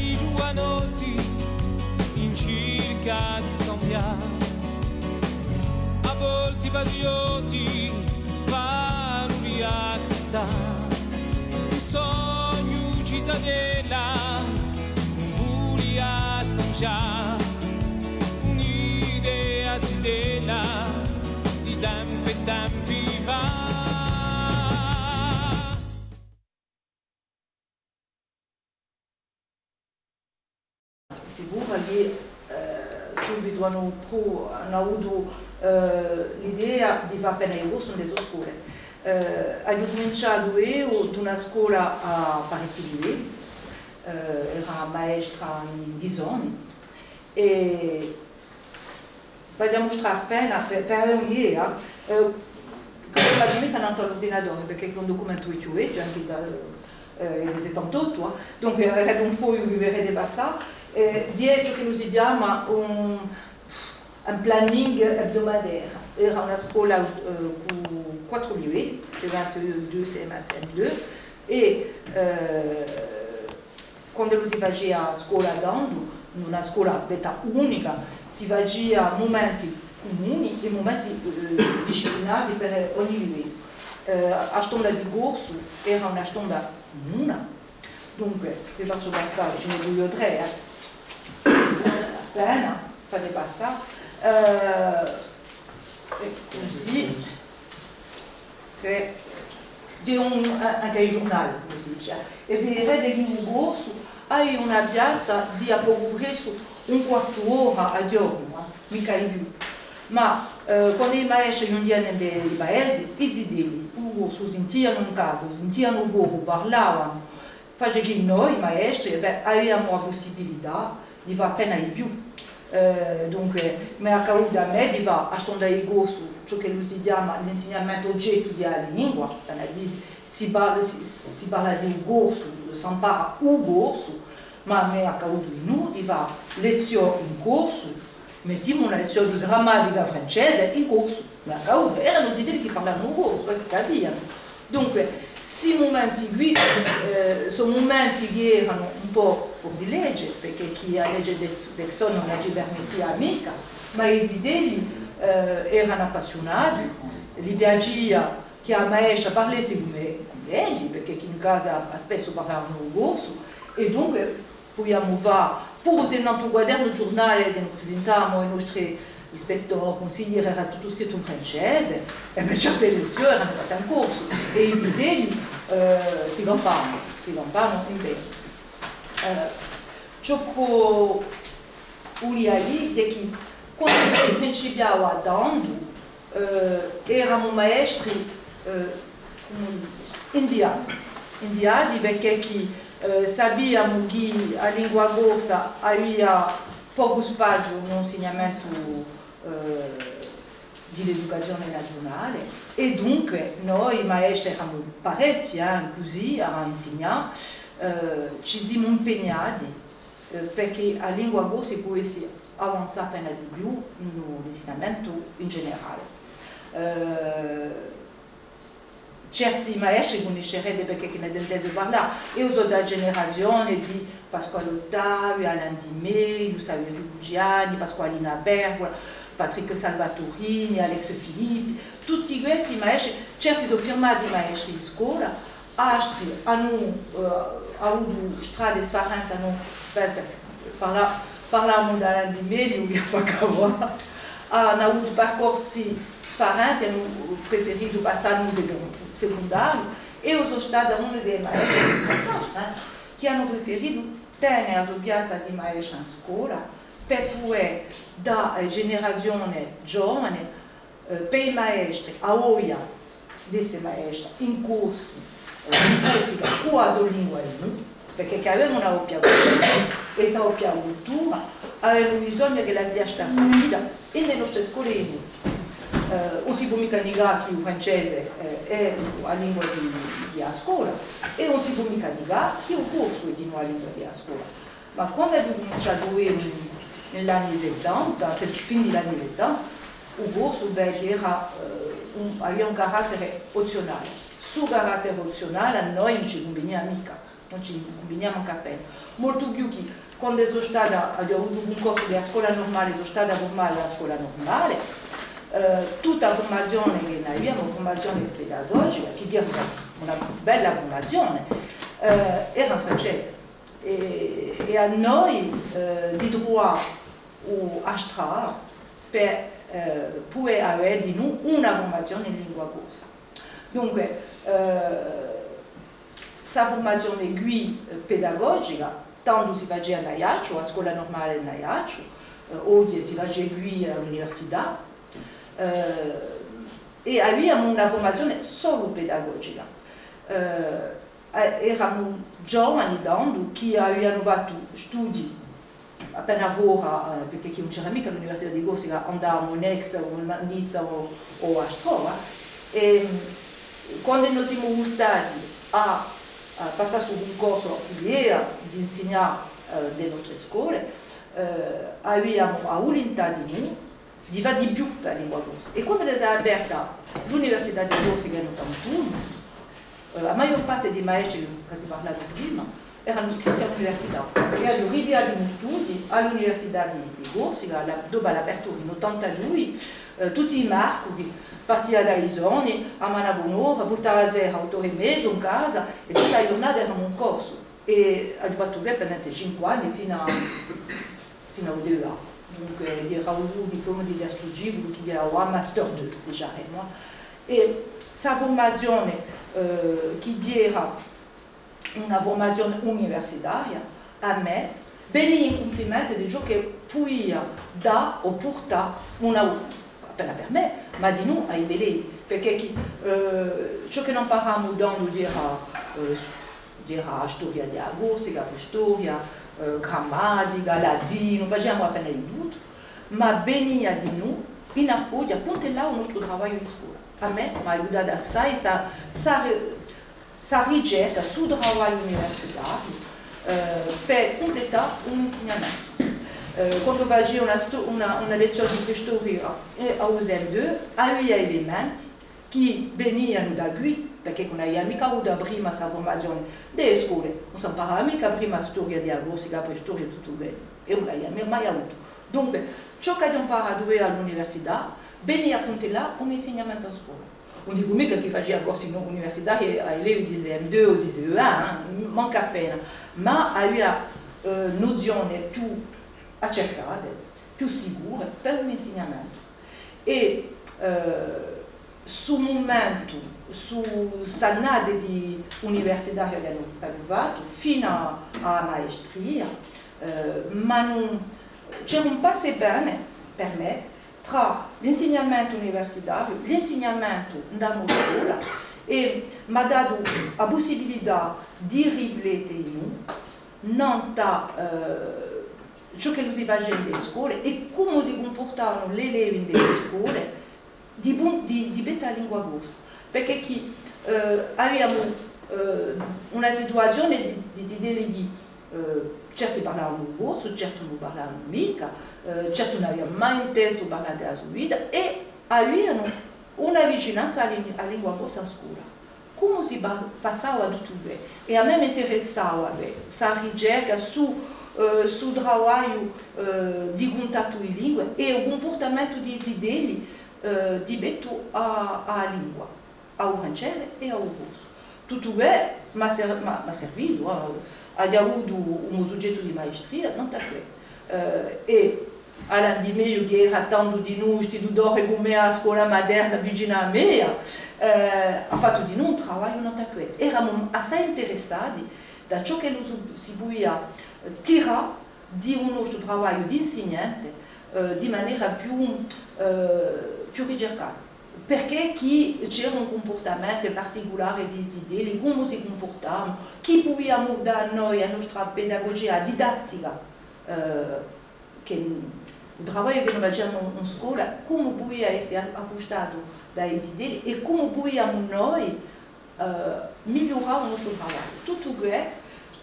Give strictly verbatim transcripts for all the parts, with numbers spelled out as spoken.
I ghjuvanotti in circa di scambià, à volti patriotti, paroli à acquistà, un sognu citadella, un vulia stancià, un'idea zitella di tempi è tempi fà. Sicuru chì, eh, subitu anu pru-, anu avutu, eh, l'idea di fà appena i corsi in e so scole. Eh, aghju cuminciatu eiu d'una scola à parechji livelli, eh, era maestra in Ghisoni, è Vogliu mustrà appena, per, per avè un'idea, eh, chì ùn l'aghju micca nantu à l'urdinatore, perchè hè un ducumentu chì hè vechju, ancu da, eh, di settantottu, eh. Dunque, averete un fogliu chì viderete passà, eh, di ciò chì si chjama un, un planning hebdomadaire. Era una scola, eh, cù quattru livelli, C E un, C E deux, C M un, C M deux, è, eh, Quand'ellu si facia a scola tandu, in una scola detta unica, si facia mumenti cumuni è mumenti, eh, disciplinari per ogni livellu. Eh, a stonda di corsu era una stonda cumuna, dunque, vi facciu passà, ci ne vogliu trè, eh. Appena, fate passà. Eh, è cusì. Chì hè un, eh, ancu un ghjurnale, cum'è si dice, è viderete chì u corsu hà una piazza di à pocu pressu un quartu d'ora à ghjornu, eh, micca di più. Ma, eh, quandu i maestri ghjunghjianu in i paesi, i zitelli, u corsu u sintianu in casa, u sintianu fora, u parlavanu, Face chì noi, maestri, è bè, aviamu a pussibilità di fà appena di più. Eh, dunque, m'hè accadutu à mè di fà a stonda di corsu, ciò ch'ellu si chjama l'insignamentu ogettu di a lingua, vale à dì, si parla, si, si parla di u corsu, s'ampara u corsu, ma m'hè accadutu dinù di fà lezziò in corsu, mettimu una lezziò di grammatica francese in corsu. M'hè accadutu, eranu zitelli chì parlavanu u corsu, eh, chì capianu. Dunque, sti mumenti quì, eh, sò mumenti chì eranu un pò fora di lege, perchè chì a lege Deix-, Deixonne ùn a ci permettia micca, ma i zitelli, eh, eranu appassiunati, li piacia chì a maestra parlessi cum'è, cum'è elli, perchè chì in casa spessu parlavanu u corsu, è dunque Pudiamu fà, puru s'è nantu à u quadernu ghjurnale chì no prisintavamu à i nostri ispettori, cunsiglieri, era tuttu scrittu in francese, è bè, certe lezziò eranu fatte in corsu, è i zitelli, eh, si campavanu, si campavanu in bè. Eh, ciò ch'o vulia dì hè chì quandu si principiava tandu, Eh, eramu maestri, eh, cumu dì, inviati, inviati perchè chì, eh, sapiamu chì a lingua corsa avia pocu spaziu in u insignamentu, eh, di l'educazione naziunale, è dunque noi maestri eramu parechji, eh, cusì à insignà, eh, ci simu impegnati eh, perchè a lingua corsa pò essi avanzata appena di più in u, l'insignamentu in generale. Eh, certi maestri cunniscerete perchè chì n'avete intesu parlà, eiu sò di a generazione di Pasquale Ottavi, Alain Di Meglio, Saveriu Luciani, Pasqualina Pergola, Patrick Salvatorini, Alex Filippi, tutti questi maestri, certi sò firmati maestri di scola, Altri anu, eh, avutu strade sfarente, anu, aspetta, parla-, parlemu d'Alain Di Meglio, chì hà fattu, anu avutu percorsi sfarenti, anu preferitu passà in u secun-, secundariu, è eiu sò stata una di e maestre, eh, chì anu preferitu tene a so piazza di maestra in scola, per pudè dà à e generazione giovane eh, per i maestri, a voglia d'esse maestra in Corsi-, eh, in Corsica, cù a so lingua dinù, perchè chì avemu una doppia cultura, è sta doppia cultura, avemu bisognu ch'ella sia stabilita in e nostre scole dinù. Eh, ùn si pò micca nigà chì u francese, eh, hè a lingua di, di a scola, è ùn si pò micca nigà chì u corsu hè dinù a lingua di a scola. Ma quandu aghju cuminciatu eiu in, in l'anni settanta, se-, fin di l'anni settanta, u corsu, bè, era, eh, un, avia un carattere ozzionale. Stu carattere ozzionale à noi ùn ci cunvenia micca. Ùn ci cumbiniamu ancu appena. Moltu più chì quandu sò stata, aghju avutu u cuncorsu di a scola nurmale, sò stata furmata à a scola nurmale, eh, tutta a furmazione chì n'aviamu, furmazione pedagogica, chì era una bella furmazione, eh, era in francese. È, è à noi, eh, di truvà u, a strada per, eh, pudè avè dinù una furmazione in lingua corsa. Dunque, eh, sta furmazione quì, eh, pedagogica, tandu si facia in Aiacciu, a scola nurmale in Aiacciu, eh, oghje si face quì à l'università, eh, è aviamu una furmazione solu pedagogica. Eh, eh, eramu giovani tandu chì aviamu fattu studii appena fora, eh, perchè chì ùn c'era micca l'Università di Corsica, andavamu in Aix o in Nizza o, o altrò, eh. È, mm, quandu no simu vultati à, à passà stu cuncorsu à pudè insignà, eh, in e nostre scole, eh, aviamu a vulintà dinù di fà di più per a lingua corsa. È quandu s'hè aperta l'Università di Corsica in ottantunu, eh, a maiò parte di i maestri chì ti parlavu prima eranu scritti à l'università, è aghju ridiatu i mo studii à l'Università di, di Corsica, à a, dopu à l'apertura in ottantadui, eh, tutti i marcuri, partia da i sonni, à manà bon'ora, vultava a sera à ottu ore è mezu in casa, è tutta a ghjurnata eramu in corsu. È aghju fattu què pendente cinque anni, finu à, finu à u D E A. Dunque, era u diploma di terzu ciculu, chì era u master dui, dicemu. È sta furmazione, eh, chì era una furmazione universitaria, à mè, venia in cumplimentu di ciò chì pudia dà o purtà una, appena per mè, ma dinù à i mei elevi, perchè chì, eh, ciò chì no amparamu tandu era, eh, era a storia di a Corsica, preistoria, eh, grammatica, latinu, faciamu appena di tuttu, ma venia dinù in appoghju, appuntellà u nostru travagliu di scola. À mè m'hà aiutatu assai sta, sta ri-, sta ricerca, stu travagliu universitariu, eh, per cumpletà un insignamentu. Eh, quandu facia una sto-, una, una lezzione di preistoria, eh, à u C M dui, avia elementi chì venianu da quì, perchè chì ùn avia micca avutu prima sta furmazione. Di e scole, ùn s'amparava micca prima storia di a Corsica, preistoria, tuttu què, è ùn l'avia mai avutu. Dunque, ciò ch'aghju amparatu eiu à l'università, venia appuntu là, un insignamentu à scola. Ùn dicu micca chì facia corsi universitarii à elevi di C M dui o di C E un, eh, mancu appena, ma avia, eh, nuzione più accertate, più sicure per un insignamentu. È, eh, stu mumentu, stu, st'annate di universitaria ch'aghju, ch'aghju fattu, finu à, à a maestria, eh, m'anu, c'era un passa è vene per mè trà l'insignamentu universitariu, l'insignamentu in a mo scola, è m'hà datu a pussibilità di riflette dinù, nant'à, eh, ciò ch'ellu si facia in e scole è cumu si cumpurtavanu l'elevi in e scole di pun-, di, di pettu à a lingua corsa. Perchè chì, eh, aviamu, eh, una situazione di, di zitelli chì, eh, certi parlavanu corsu, certi ùn parlavanu micca, eh, certi ùn avianu mai intesu parlà di a so vita è avianu una vicinanza à a lin-, à a lingua corsa à scola. Cumu si pa-, passava tuttu què? È à mè m'interessava què, sta ricerca, stu, eh, stu travagliu, eh, di cuntattu di lingue è u cumpurtamentu di i zitelli, eh, di pettu à, à a lingua, à u francese è à u corsu. Tuttu què m'hà ser-, m'hà, m'hà servitu, eh. Aghju avutu un sughjettu di maestria, nant'à què. Eh, è Alan Di Meglio, chì era tandu dinù istitutore cù mè à a scola materna vicinu à mè, eh, hà fattu dinù un travagliu nant'à què. Eramu assai interessati da ciò ch'ellu si, si pudia, eh, tirà di u nostru travagliu d'insignante, eh, di manera più, eh, più ricercata. Perchè chì c'era un cumpurtamentu particulare di i zitelli, cumu si cumpurtavanu, chì pudiamu dà noi à a nostra pedagogia didattica, eh, chì, u travagliu chì no faciamu in scola, cumu pudia esse a-, accustatu da i zitelli è cumu pudiamu noi, eh, migliurà u nostru travagliu. Tuttu què,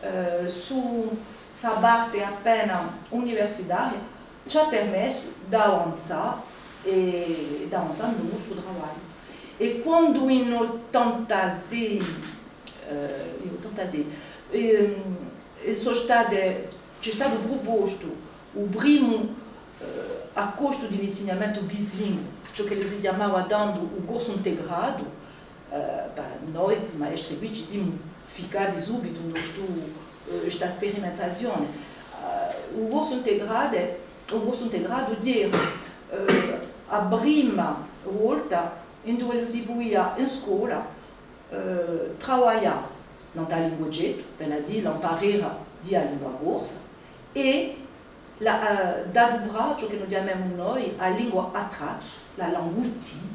eh, stu, sta parte appena universitaria ci hà permessu d'avanzà è d'avanzà in u nostru travagliu. È quandu in ottantasei, eh, in ottantasei, È, è sò state, ci hè statu prupostu u primu, eh, accostu di l'insignamentu bislinguu, ciò ch'ellu si chjamava tandu u corsu integratu. Eh, bè, noi, sti maestri quì, ci simu ficcati subitu in stu, eh, sta sperimentazione. Eh, u corsu integratu, u corsu integratu era, eh, a prima volta induve si pudia in scola eh, travaglià nant'à l'ingoggettu, vene à dì l'amparera di a lingua corsa, è la, eh, d'aduprà ciò chì no chjamemu noi a lingua à trazzu, la langue outil,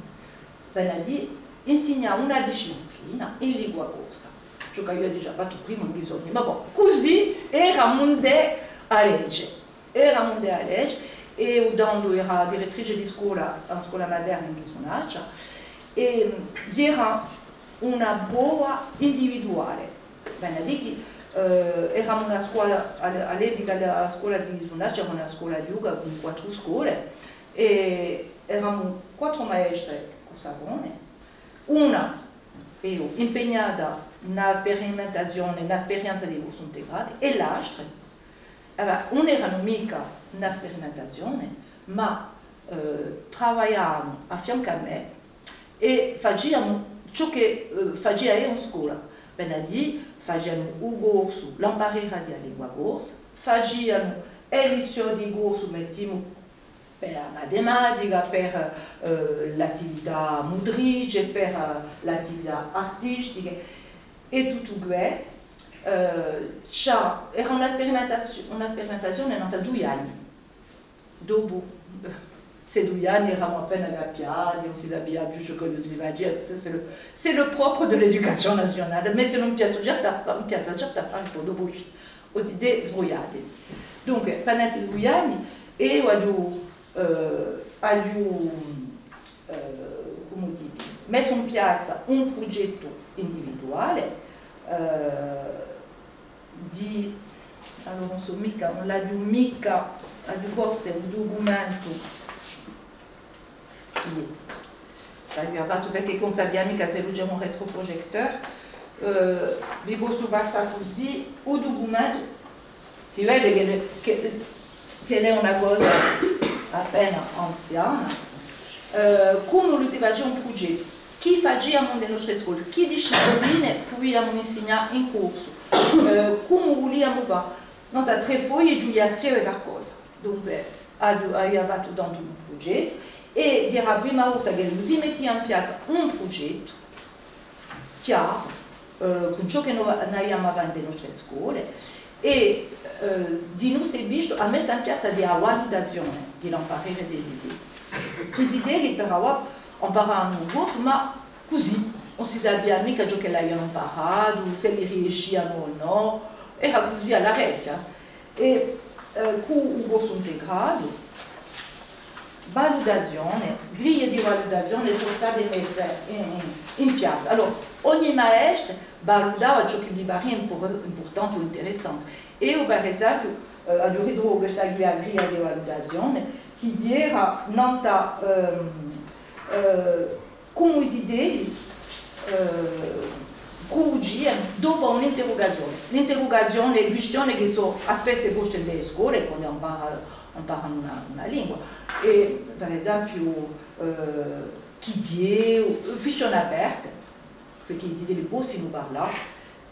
vene à dì insignà una disciplina in lingua corsa, ciò ch'aviu digià fattu prima in Ghisoni, ma bon, cusì eramu ind'è a lege. Eramu ind'è a lege, è eiu tandu era direttrice di scola, à a scola materna in Ghisunaccia, è, mm, era una prova individuale, vene à dì chì, eh, eramu una scola, à, à l'epica a scola di Ghisunaccia era una scola chjuca cù quattru scole, è eramu quattru maestre cursacone, una, eiu, impegnata in a sperimentazione, in a sperienza di corsu integratu, è l'altre, eh, ùn eranu micca in a sperimentazione, ma, eh, travagliavanu à fiancu à mè è facianu ciò chì, eh, facia eiu in scola, vene à dì, facianu u corsu, l'amparera di a lingua corsa, facianu e lizziò di corsu, mettimu, per a matematica, per, eh, l'attività mutrice, per, eh, l'attività artistiche, è tuttu què, eh, ci hè, era una sperimentazione, una sperimentazione nant'à dui anni. Dopu, eh, sti dui anni eramu appena cambiati, ùn si sapia più ciò chì si facia, c'est, c'est le, c'est le propre de l'éducation nationale, mettenu in piazza certi affari, in piazza certi affari, po dopu, o zitè, sbrugliati. Dunque, pendenti dui anni, eiu aghju, eh, aghju, eh, cumu dì, messu in piazza un prugettu individuale, eh, di, allora, ùn sò micca, ùn l'aghju micca, aghju forse un ducumentu, iè, l'aghju fattu perchè ùn sapia micca s'ellu ci hè un rétroprojecteur, eh, vi possu passà cusì u ducumentu, si vede chì, chì, chì hè una cosa appena anziana, eh, cumu si facia un prugettu. Chì faciamu in e nostre scole? Chì discipline vuliamu insignà in corsu? Eh, cumu vuliamu fà? Nant'à trè fogli ci vulia à scrive qualcosa. Dunque, aghju, avia fattu tandu un prugettu, è era a prima volta ch'ellu si mettia in piazza un prugettu chjaru, eh, cù ciò chì no, no aviamu à fà in e nostre scole, è, eh, dinù s'hè vistu a messa in piazza di a valutazione di l'amparera di i zitelli. I zitelli, però, amparavanu u corsu, ma cusì, ùn si sapia micca ciò ch'elli avianu amparatu, s'elli riescianu o nò, era cusì à l'arechja. È, eh, cù u corsu integratu, valutazione, griglie di valutazione sò state messe in, in, in piazza. Allora, ogni maestru valutava ciò chì li paria impor-, impurtante o interessante. Eiu, per esempiu, eh, aghju ritrovu questa quì, a griglia di valutazione, chì era nant'à, ehm, eh, cumu i zitelli, eh, pruducianu dopu à un'interrugazione. L'interrugazione, e quistione chì sò spesse poste in e scole, quandu ampara-, amparanu una, una lingua. È, per esempiu, eh, chì hè, quistione aperte, perchè i zitelli possinu parlà,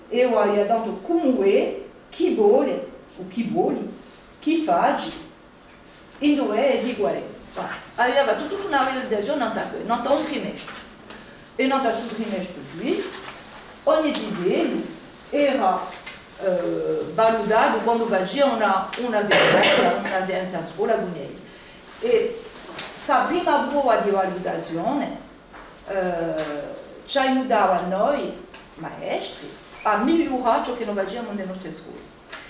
è avia tandu cumu hè, chì vole, o chì voli, chì faci, induve hè è di quale. Avia fattu tutta una valutazione nant'à què, nant'à un trimestre. È nant'à stu trimestre quì, ogni zitellu era, eh, valutatu quandu facia una, una sequenza, una sequenza à scola cun elli. È sta prima prova di valutazione, eh, ci aiutava à noi, maestri, à migliurà ciò chì no faciamu in e nostre scole.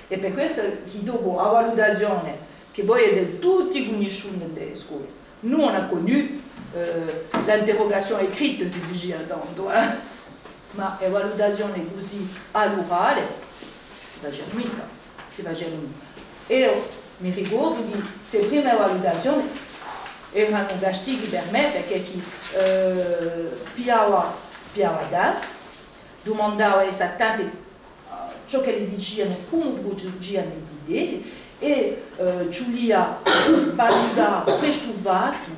È per quessa chì dopu a valutazione, chì voi avete tutti cunnisciutu in e scole, nous on a connu, eh, l'interrogation écrite, si dicia tandu, eh. Ma e valutazione cusì à l'urale, si facia micca, si facia micca. Eiu mi ricordu chì ste prime valutazione eranu castighi per mè, perchè chì, eh, pigliava, pigliava tempu, dumandava à esse attenti, eh, ciò ch'elli dicianu, cumu pruducianu i zitelli, è, eh, ci vulia, eh, valutà questu fattu.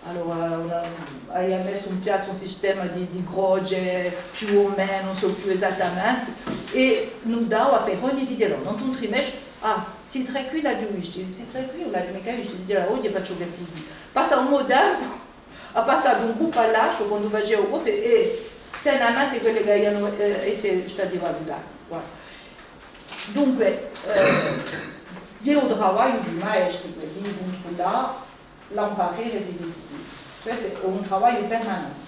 Allora, una, avia messu in piazza un sistema di, di croce, più o menu, ùn sò più esattamente, è ùn dava per ogni zitellu, nant'à un trimestre, ah, sti trè quì l'aghju visti, sti trè quì ùn l'aghju micca visti, zitellu, oghje facciu questi quì. Passa un po' tempu, hà passatu un gruppu à l'altru quandu facia cose è tene à mente quelli chì avianu, eh, esse stati valutati. Voilà. Dunque, eh, hè un travagliu di maestri, per cuntrollà l'amparere di i zitelli. Questu hè un travagliu permanente.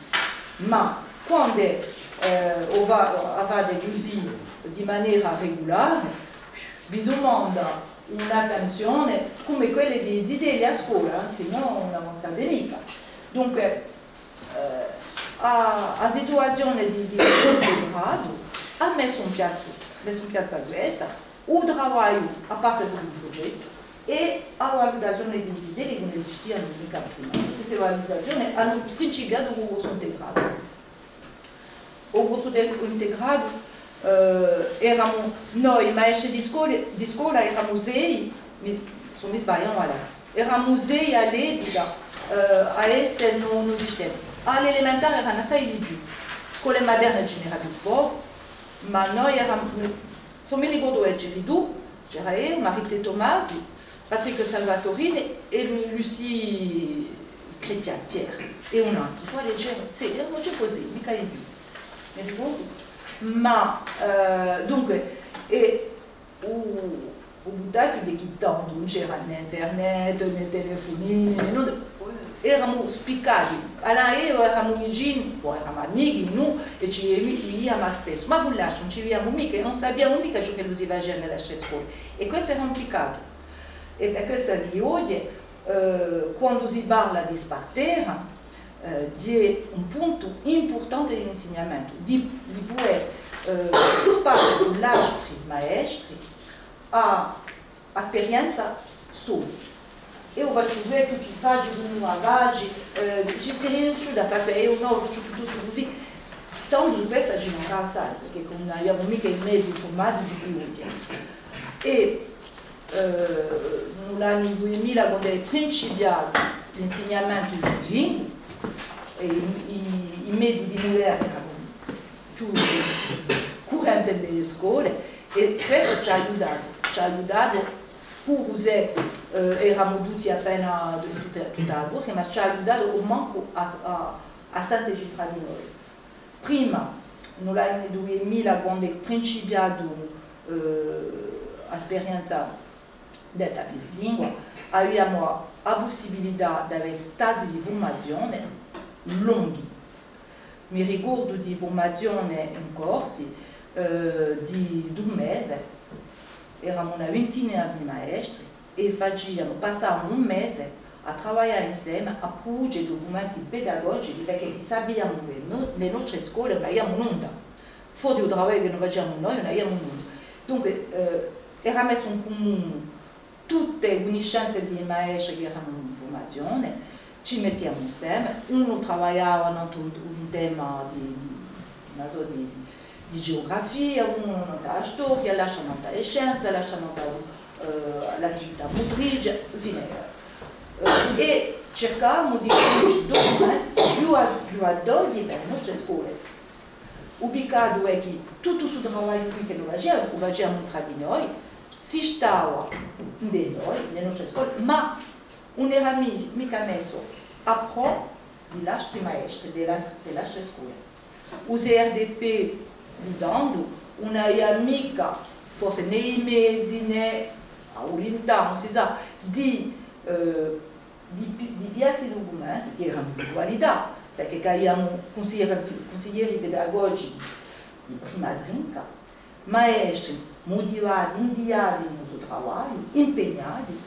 Ma quandu, eh, o fa-, a fate cusì di manera regulare, vi dumanda un'attenzione cum'è quella di i zitelli à a scola, eh, sinnò ùn avanzate micca. Dunque, eh, a, a situazione di, di u secondu gradu hà messu in piazza, messu in piazza quessa, u travagliu à parte di u prugettu è a valutazione di i zitelli chì ùn esistia micca prima. Tutte ste valutazione anu principiatu cù u secondu gradu. U corsu de-, integratu, eh, eramu, noi maestri di scole-, di scola eramu sei, mi, s'o mi sbagliu, voilà. Eramu sei à l'epica, eh, à esse in u, in u sistema. À l'elementare eranu assai di più. Scole materne ci n'era più pocu, ma noi eramu, s'o mi ricordu, c'eri tù, c'era eiu, Marie-Thé Tomasi, Patrick Salvatorini è Lu-, Lucie Chrétien-Thiers è un altru. Quale c'era? Sì, eramu cinque o sei, micca di più. Mi ricordu. Ma, eh, dunque, è u, u buttaghju hè chì tandu ùn c'era nè internet, nè telefunini, nè nulla. Eramu spiccati. Allora, eiu eramu vicini, bò, eramu amichi, nò? È ci vi-, vidiamu spessu. Ma cù l'altri ùn ci vidiamu micca, è ùn sapiamu micca ciò ch'ellu si facia in l'altre scole. È questu era un piccatu. È per quessa chì oghje, eh, quandu si parla di spartera, eh, hè un puntu impurtante di l'insignamentu, di, di pudè, eh, sparte cù l'altri maestri a, a sperienza sola. Eiu facciu questu, chì faci, cumu a faci, eh, ci, sì riesciuta à fà, eiu nò, facciu piuttostu cusì. Tandu quessa ci mancava assai, perchè ùn aviamu micca i mezi infurmatichi di oghje. È Eh, in l'anni dui mila, quand'hè principiatu l'insignamentu in bislinguu, è i, i, i metudi muderni eranu più currenti in e scole, è questu ci hà aiutatu, ci hà aiutatu, puru s'è, eh, eramu tutti appena, tutta, tutta a Corsica, ma ci hà aiutatu omancu à, à, à senteci trà di noi. Prima, in l'anni dui mila, quand'hè principiatu, eh, a sperienza detta bislingua, aviamu a, a pussibilità d'avè stazii di furmazione longhi. Mi ricordu di furmazione in corti, eh, di d'un mese, eramu una vintina di maestri, è faciamu, passamu un mese à travaglià inseme à pruduce ducumenti pedagogichi, perchè chì sapiamu chì no-, in e nostre scole ùn aviamu nunda. Fora di u travagliu chì no faciamu noi, ùn aviamu nunda. Dunque, eh, era messu in cumunu tutte e cunniscenze di i maestri chì eranu in furmazione, ci mettiamu inseme, unu travagliava nant'à un, un tema di, ùn sò, di, di geografia, unu nant'à a storia, l'altru nant'à e scienze, l'altru nant'à, eh, l'attività mutrice, infine, eh, è circavamu di produce ducumenti più a-, più adotti per e nostre scole. U piccatu hè chì tuttu stu travagliu quì chì no faciamu, u faciamu trà di noi, si stava ind'è noi, in e nostre scole, ma ùn era mi-, micca messu à prò di l'altri maestri, di l'al-, di l'altre scole. U C R D P di tandu ùn avia micca, forse nè i mezi, nè a vulintà, ùn si sà, di, eh, di pi-, di piglià sti ducumenti, chì eranu di qualità, perchè chì aviamu cunsiglieri, cunsiglieri pedagogichi di prima trinca, maestri mutivati, inviati in u so travagliu, impegnati,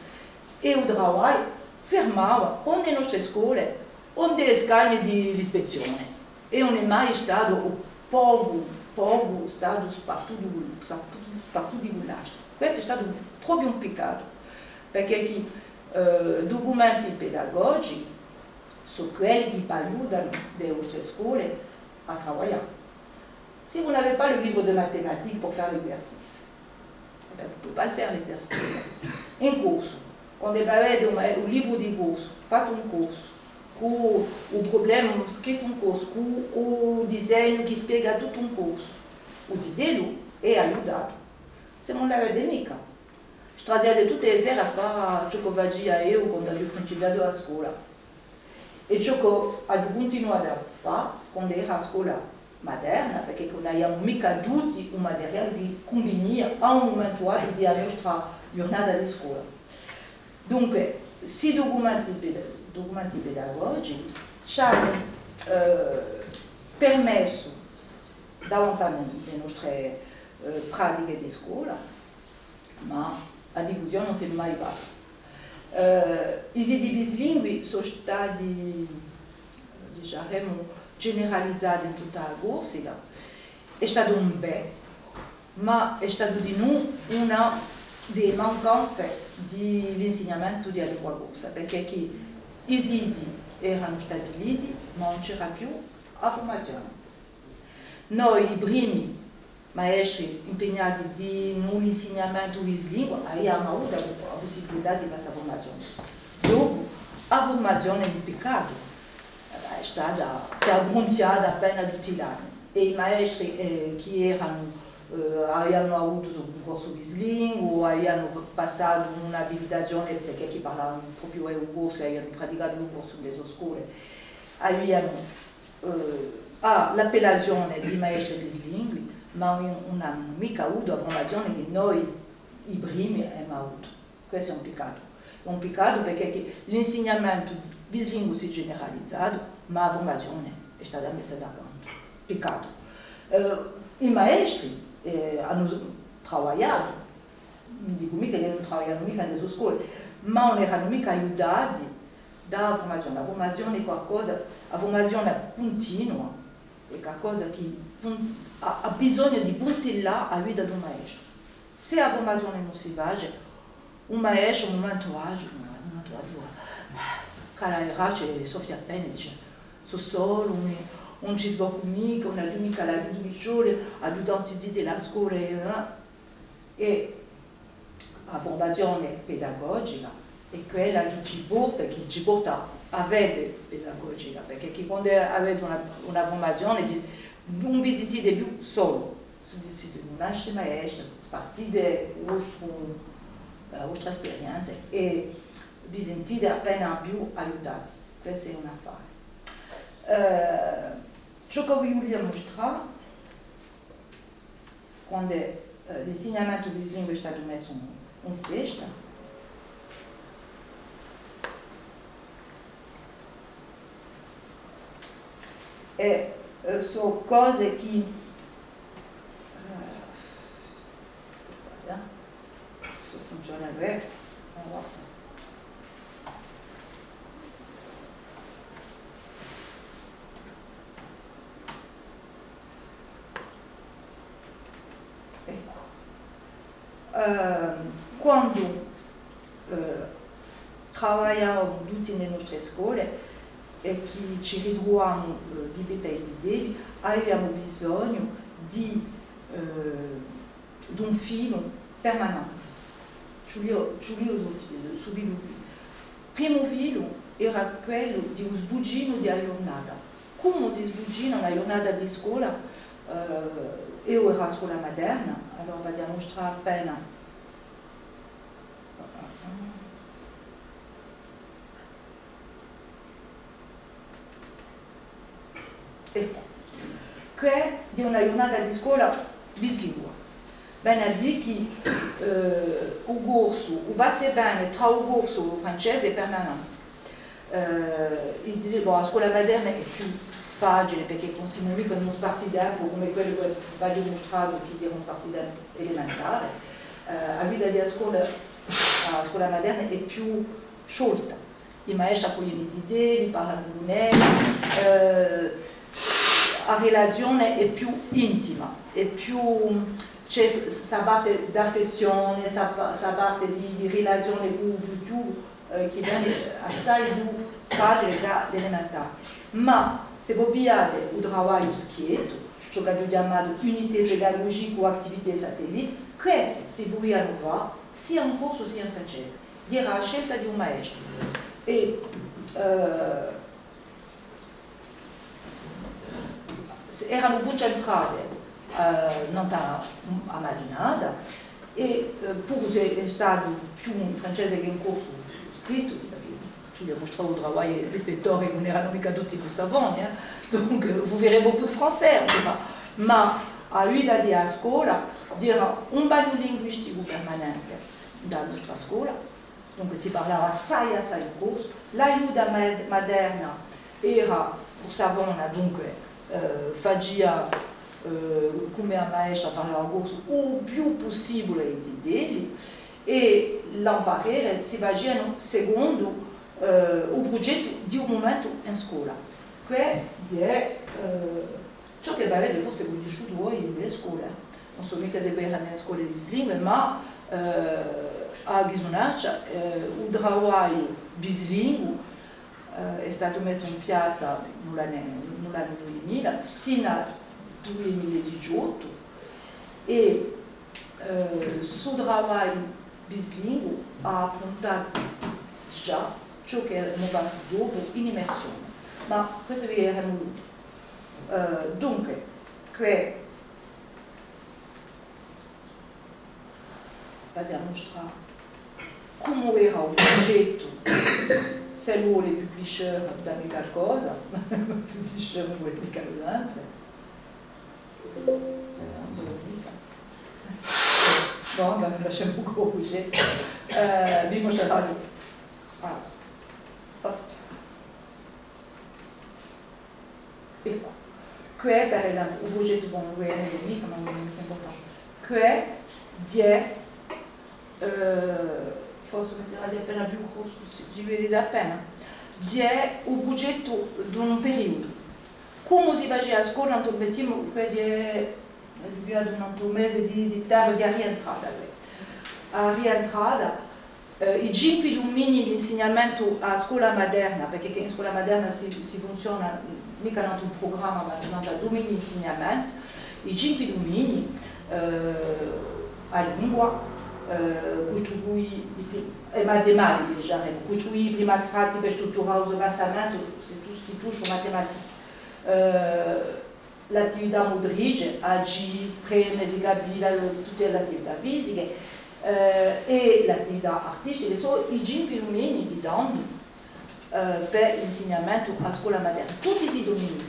è u travagliu firmava o in e nostre scole o in e scagne di l'ispezione, è ùn hè mai statu, o pocu, pocu statu spartutu, spartutu, spartutu cù l'altri. Questu hè statu propiu un piccatu, perchè chì, eh, ducumenti pedagogichi sò quelli chì v'aiutanu in e vostre scole à travaglià. Si vous n'avez pas le livre de mathématiques pour faire l'exercice, Vous pouvez pas le faire, l'exercice. In corsu, quand'è v'avete un, un libru di corsu, fate in corsu, cù u prublema scrittu in corsu, cù u disegnu chì spiega tuttu in corsu, u zitellu hè aiutatu. S'è ùn l'avete micca, straziate tutte e sere à fà ciò ch'o facia eiu quand'aghju principiatu a scola. È ciò ch'aghju cuntinuatu à fà quand'era à a scola materna, perchè chì ùn aviamu micca tutti u materiale chì cunvinia à un mumentu datu di a nostra ghjurnata di scola. Dunque, sti ducumenti peda-, ducumenti pedagogichi ci anu, eh, permessu d'avanzà in, in e nostre, eh, pratiche di scola, ma a diffusione ùn s'hè mai fatta. Eh, i siti bislingui sò stati, diceremu, generalizati in tutta a Corsica. Hè statu un bè, ma hè statu dinù una di e mancanze di l'insignamentu di a lingua corsa, perchè chì i siti eranu stabiliti, ma ùn c'era più a furmazione. Noi, i primi, maestri impegnati di, in un insignamentu bislinguu, aviamu avutu a, a pussibilità di fà sta furmazione. Dopu, a furmazione, un piccatu, eh, hè stata, s'hè aggrunziata appena tutti l'anni. È i maestri, eh, chì eranu, eh, avianu avutu u so cuncorsu bislinguu, avianu passatu un'abilitazione, perchè chì parlavanu propiu u corsu, avianu praticatu u corsu in e so scole, avianu eh, hà l'appellazione di maestri bislingui, ma ùn, ùn anu micca avutu a furmazione chì noi, i primi, emu avutu. Questu hè un piccatu. Hè un piccatu perchè chì l'insignamentu bislinguu s'hè generalizatu, ma a furmazione hè stata messa da cantu. Piccatu. Eh, i maestri, eh, anu travagliatu, ùn dicu micca chì ùn travaglianu micca in e so scole, ma ùn eranu micca aiutati da a furmazione. A furmazione hè qualcosa, a furmazione cuntinua hè qualcosa chì pun-, hà, hà bisognu di puntillà a vita d'un maestru. S'è a furmazione ùn si face, un maestru, un mumentu datu, un mumentu datu, cala e bracce, soffia appena è dice: "Sò solu, ùn, ùn ci sboccu micca, ùn aghju micca l'aiutu chì ci vole, aghju tanti zitelli à a scola", eh. È a furmazione pedagogica hè quella chì ci porta, chì ci porta à a fede pedagogica, perchè chì quand'è avete una, una furmazione, vi, ùn vi sentite più solu, si, si nasce maestru, spartite u vostru, eh, a vostra sperienza è vi sentite appena più aiutati. Questu hè un affare. Eh, ciò ch'o vi vulia mustrà, quand'è, eh, l'insignamentu bislinguu hè statu messu in, in sesta. È, eh, sò cose chì, eh, sò funzione bè, ma guarda. Eccu. Ehm, quandu, eh, travagliavamu tutti in e nostre scole è chì ci ritruvamu, eh, di pettu à i zitelli, aviamu bisognu di, eh, d'un filu permanente. Ci vulia, ci vulia u so fi-, u so filu. Primu filu era quellu di u sbugginu di a ghjurnata. Cumu si sbuggina una ghjurnata di scola? Eh, eiu era à a scola materna, allora v'aghju da mustrà appena. Eccu, què hè una ghjurnata di scola bislingua. Vene à dì chì, eh, u corsu, u passa è vene trà u corsu è u francese hè permanente. Eh, i, bon, a scola materna hè più facile, perchè ùn simu micca in un spartitempu cum'è quellu chì v'aghju mustratu, chì era un spartitempu elementare. Eh, a vita di a scola, a scola materna hè più sciolta. I maestri accoglienu i zitelli, parlanu cun elli, eh, a relazione hè più intima, hè più, ci hè s-, sta parte d'affezzione, sta pa-, sta parte di, di relazione cù u più, eh, chì vene assai più facile trà l'elementare. Ma s'è vo pigliate u travagliu schiettu, ciò ch'aghju chjamatu unité pédagogique ou activité satellite, Queste si pudianu fà sia in corsu sia in francese. Era a scelta di un maestru. È, eh, eranu cuncentrate, eh, nant'à a matinata, è, eh, puru s'è hè statu più in francese chè in corsu scrittu, perchè ci hè u travagliu di l'ispettori, ùn eranu micca tutti cù Savona, eh. Donc, vous verrez beaucoup de Français, en tout cas. Ma a vita di a scola era un bagnu linguisticu permanente da a nostra scola, dunque si parlava assai, assai corsu. L'aiuta ma-, materna era puru Savona, dunque, eh, facia, eh, cum'è a maestra, parlava corsu u più pussibule à i zitelli, è l'amparere si facianu secondu, eh, u prugettu di u mumentu in scola. Què hè, eh, ciò chì avete forse cunnisciutu voi in e scole, eh. Ùn sò micca s'è vo erate in e scole bislingue, ma, eh, à Ghisunaccia, eh, u travagliu bislinguu, eh, hè statu messu in piazza in l'annu, in l'annu dui mila, sinu à dui mila è diciottu, è, eh, stu travagliu bislinguu hà appruntatu digià ciò chì emu fattu dopu in immersione. Ma questu vi era volutu. Eh, dunque, què v'aghju à mustrà cumu era u prugettu, s'ellu vole publisher dà mi calcosa, publisher ùn vole micca sempre. Eh, ùn vole micca. Bon, ben, lasciemu corriger. Eh, vi mustrerò. Ah. Hop. Eccu, què, per esempiu, u prugettu, bon, ùn hè micca, ma ùn hè micca impurtante. Què hè, eh, forse u metterà appena più corsu, si, si vede appena. Hè u prugettu d'un periudu. Cumu si facia a scola, nant'à, mettimu, què hè, hè dupiatu nant'à u mese di sittembre, hè a rientrata, què. A rientrata, Eh, i cinque duminii d'insignamentu à a scola materna, perchè chì in scola materna si, si funziona micca nant'à un prugramma, ma nant'à duminii d'insignamentu, i cinque duminii, eh, a lingua, eh, custruì i pri-, e matematiche, dicemu, custruì i primi attrazzi per strutturà u so pensamentu, si tù, si tù, su matematiche. Eh, l'attività mutrice, aghjì, preme, si capita, tutte l'attività fisiche, eh, è l'attività artistiche, sò i cinque duminii chì danu, eh, per l'insignamentu à a scola materna. Tutti sti duminii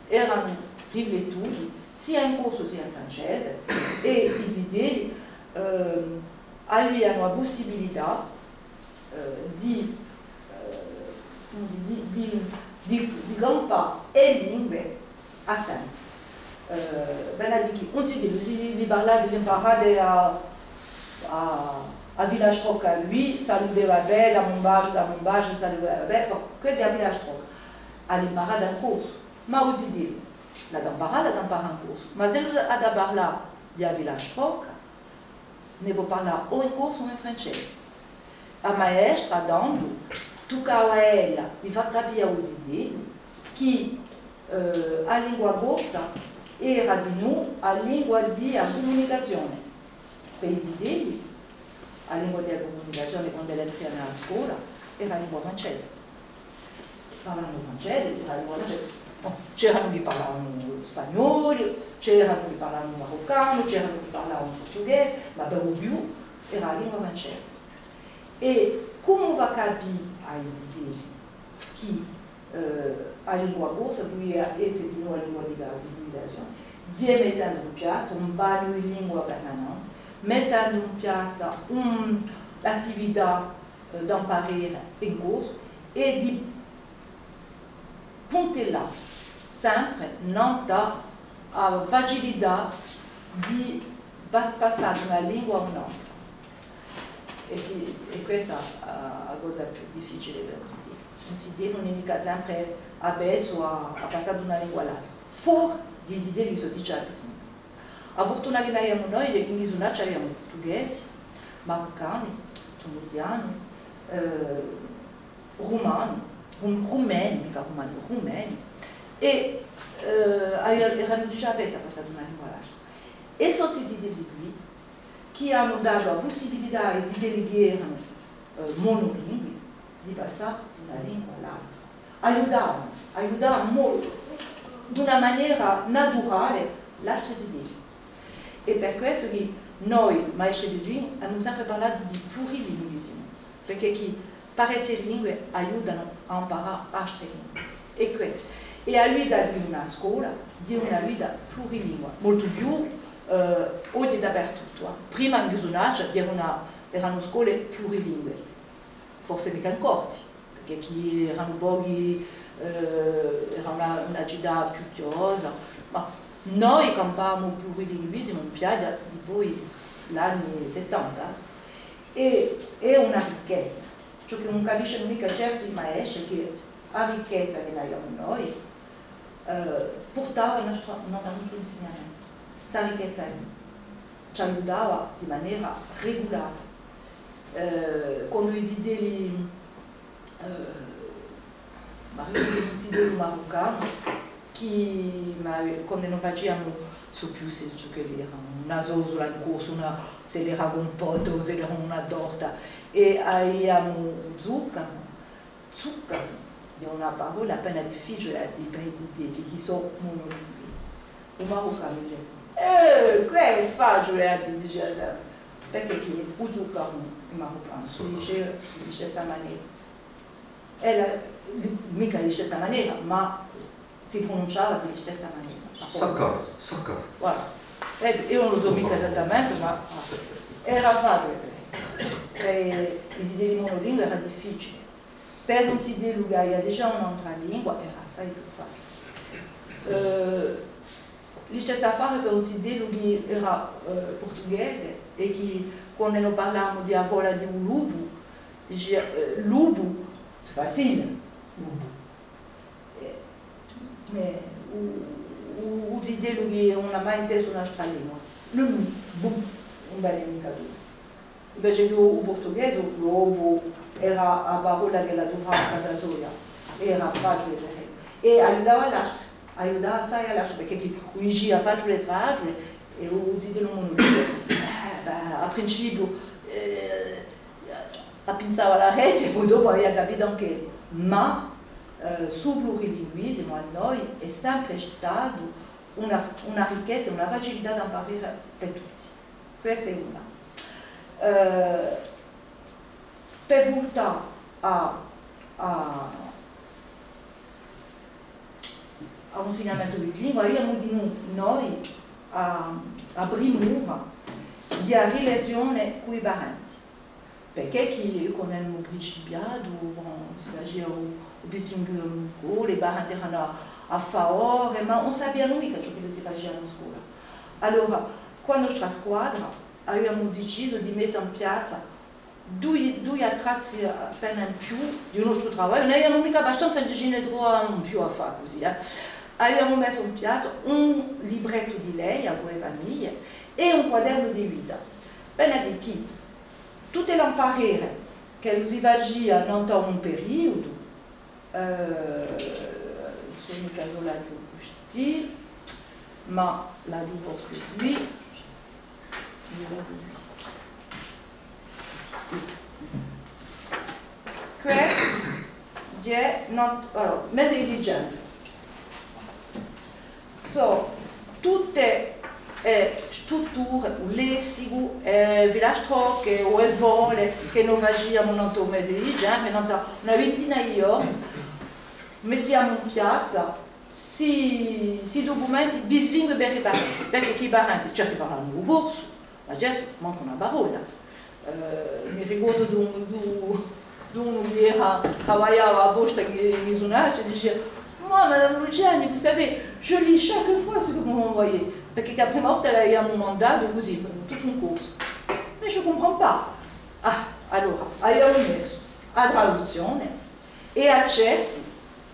eranu riflettuti, sia in corsu sia in francese, è i zitelli, ehm, avianu a pussibilità eh, di, eh, cumu dì, di, di, di, di campà e lingue à tempu. Eh, vene à dì chì ùn si deve, di, di, di parlà, di l'imparà à, à, à Filastrocca, quì, salute, va bè, dà mi un basgiu, dà mi un basgiu, salute, va bè, bon, què hè a Filastrocca. Hà l'imparata in corsu, ma u zitellu, l'hà da imparà, l'hà da imparà in corsu, ma s'ellu hà da parlà di a Filastrocca, ne pò parlà o in corsu o in francese. A maestra, tandu, tuccava à ella di fà capì à u zitellu chì, eh, a lingua corsa era dinù a lingua di a cumunicazione. Per i zitelli, a lingua di a cumunicazione, quand'elli entrianu à a scola, era a lingua francese. Parlanu francese, parlanu francese. Bon, c'eranu chì parlavanu spagnolu, c'eranu chì parlavanu maruccanu, c'eranu chì parlavanu purtughese, ma per u più era a lingua francese. È cumu fà capì à i zitelli chì, eh, a lingua corsa pudia esse dinù a lingua di a cumunicazione? Hè mettendu in piazza un bagnu di lingua permanente, mettendu in piazza un, l'attività eh, d'amparà in corsu è di puntellà sempre nant'à a facilità di pa-, passà d'una lingua à un'altra. È chì, hè questa a, a cosa più difficile per un zitellu. Un zitellu ùn hè micca sempre avvezzu à, à passà d'una lingua à l'altra. Fora di i zitelli sò digià bislingue. A furtuna chì n'avemu noi hè chì in Ghisunaccia avemu purtughesi, maruccani, tunisiani, eh, rumani, rum-, rumeni, micca rumani, rumeni, è, eh, avia-, eranu digià avvezzi à passà d'una lingua à l'altra. È sò sti zitelli quì, chì anu datu a pussibilità à i zitelli chì eranu, eh, monolingui, di passà d'una lingua à l'altra. Aiutavanu, aiutavanu mo-, d'una manera naturale l'altri zitelli. Hè per quessu chì noi, maestri bislingui, emu sempre parlatu di plurilinguisimu, perchè chì parechje lingue aiutanu à amparà altre lingue. È què, hè a vita di una scola, di una vita plurilingua, moltu più, eh, oghje dapertuttu, eh. Prima in Ghisunaccia c'era una, eranu scole plurilingue, forse micca in Corti, perchè chì eranu pochi, eh, era una, una cità più chjosa, ma noi campavamu u plurilinguisimu in piaghja dipoi l'anni settanta, è hè una ricchezza. Ciò chì ùn capiscenu micca certi maestri hè chì a ricchezza chì n'aviamu noi, eh, purtava nant'à u nostru insignamentu. Sta ricchezza ci aiutava di manera regulare. Eh, quandu i zitelli, eh, ma eiu un zitellu maruccanu, chì, ma quandu no faciamu, sò più sicura ch'ellu era una sosula in corsu, una, s'ellu era cumpottu o s'ellu era una torta, è aviamu u zuccaru, zuccaru, hè una parolla appena difficiule à dì per i zitelli, chì sò monolingui. U maruccanu dice, eh, què hè faciule à dì, dice, perchè chì u zuccaru in maruccanu si dice di listessa manera. È la, micca di listessa manera, ma si prununciava di listessa manera. Saccaru, saccaru. Voilà. Eh, eiu ùn lu sò micca esattamente, ma, ah, era faciule per, per i zitelli monolingui era difficiule. Per un zitellu chì avia digià un'altra lingua, era assai più faciule. Eh, listessu affare per un zitellu chì era, eh, purtughese è chì, quandu no parlavamu di a fola di u lupu, dicia, eh, lupu, hè faciule, lupu. Eh, ma u, u, u zitellu chì ùn hà mai intesu un'altra lingua, lupu, ùn vene micca tuttu. Invece chì u, u purtughese, u lobu, era a parolla ch'ellu aduprava à casa soia, era faciule per ellu. È aiutava l'altri, aiutava assai l'altri, perchè chì u dicia faciule, faciule, è u zitellu ùn, eh, bè, à principiu, eh, a pinsava à l'arechja, è po dopu avia capitu anch'ellu. Ma, eh, stu plurilinguisimu à noi hè sempre statu una, una ricchezza, una facilità d'amparà per tutti. Questa hè una. Eh, per vultà à, à, à un insignamentu bislinguu, aviamu dinù noi a, a primura di a rilezione cù i parenti. Perchè chì, quandu emu principiatu, bon, si facia u, u bislinguismu, i parenti eranu à, à favore, ma ùn sapianu micca ciò chì si facia in scola. Allora, cù a nostra squadra, aviamu dicisu di mette in piazza dui, dui attrazzi appena in più di u nostru travagliu. Ùn aviamu micca abbastanza, ùn ci ne truvavamu più à fà cusì, eh. Aviamu messu in piazza un librettu di leia per e famiglie è un quadernu di vita. Appena di chì tutte l'amparere ch'ellu si facia nant'à un periudu, eh, sò micca solu eiu custì, ma l'aghju forse quì, l'aghju quì. Què, hè, nant'à, allora, mese di dicembre. Sò tutte e strutture, u lessicu, e filastrocche o e fole chì no faciamu nant'à u mese di dicembre, nant'à una vintina di ghjorni, mettiamu in piazza sti, sti ducumenti bislingui per i parenti, perchè chì i parenti, certi parlavanu u corsu, ma certi, mancu una parolla. Eh, mi ricordu d'un, d'un, d'unu chì era, travagliava à a posta chì, chì sunava, ci dicia: « Moi, Madame Luciani, vous savez, je lis chaque fois ce que vous m'envoyez. » Perchè chì a prima volta l'aviamu mandatu cusì, tuttu in corsu. « Mais je comprends pas. » Ah, allora, aviamu messu a traduzzione è à certi,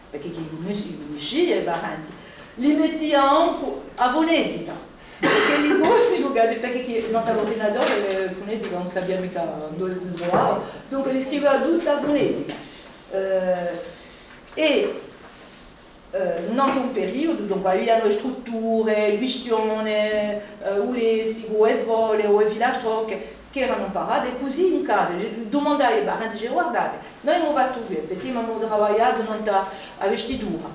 perchè chì i cunniscia, i cunniscia i parenti, li mettia ancu a funetica, perchè li possi, perchè chì nant'à l'urdinatore a funetica ùn sapia micca induve si truvava, dunque li scrivia tutta a funetica. Eh, è Eh, nantu à un periudu, dunque, avianu e strutture, e quistione, eh, u lessicu, e fole, o e filastrocche, chì eranu amparate, è cusì in casa, dumandà à i parenti, dicè, guardate, noi emu fattu què, perchè emu travagliatu nantu à a vestitura.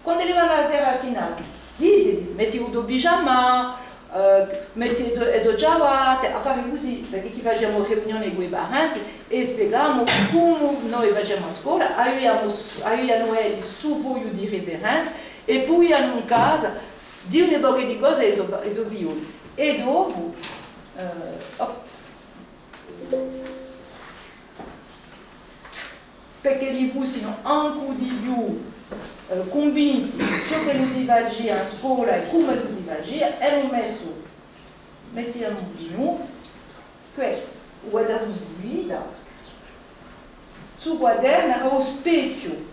Quand'elli vanu à a sera à dinà, diteli, mettiti u to pigiama, eh, metti e to, e to ciavate, affari cusì, perchè chì faciamu riunione cù i parenti è spiegavamu cumu noi faciamu à a scola, aviamu, avianu elli stu fogliu di riferenza è pudianu in casa dì un pocu di cose à i so, à i so figlioli. È dopu, eh, op. Perchè elli fussinu ancu di più, eh, cunvinti di ciò ch'ellu si facia in scola è cumu ellu si facia, emu messu, mettiamu dinù, què, u quadernu di vita, stu quadernu era u spechju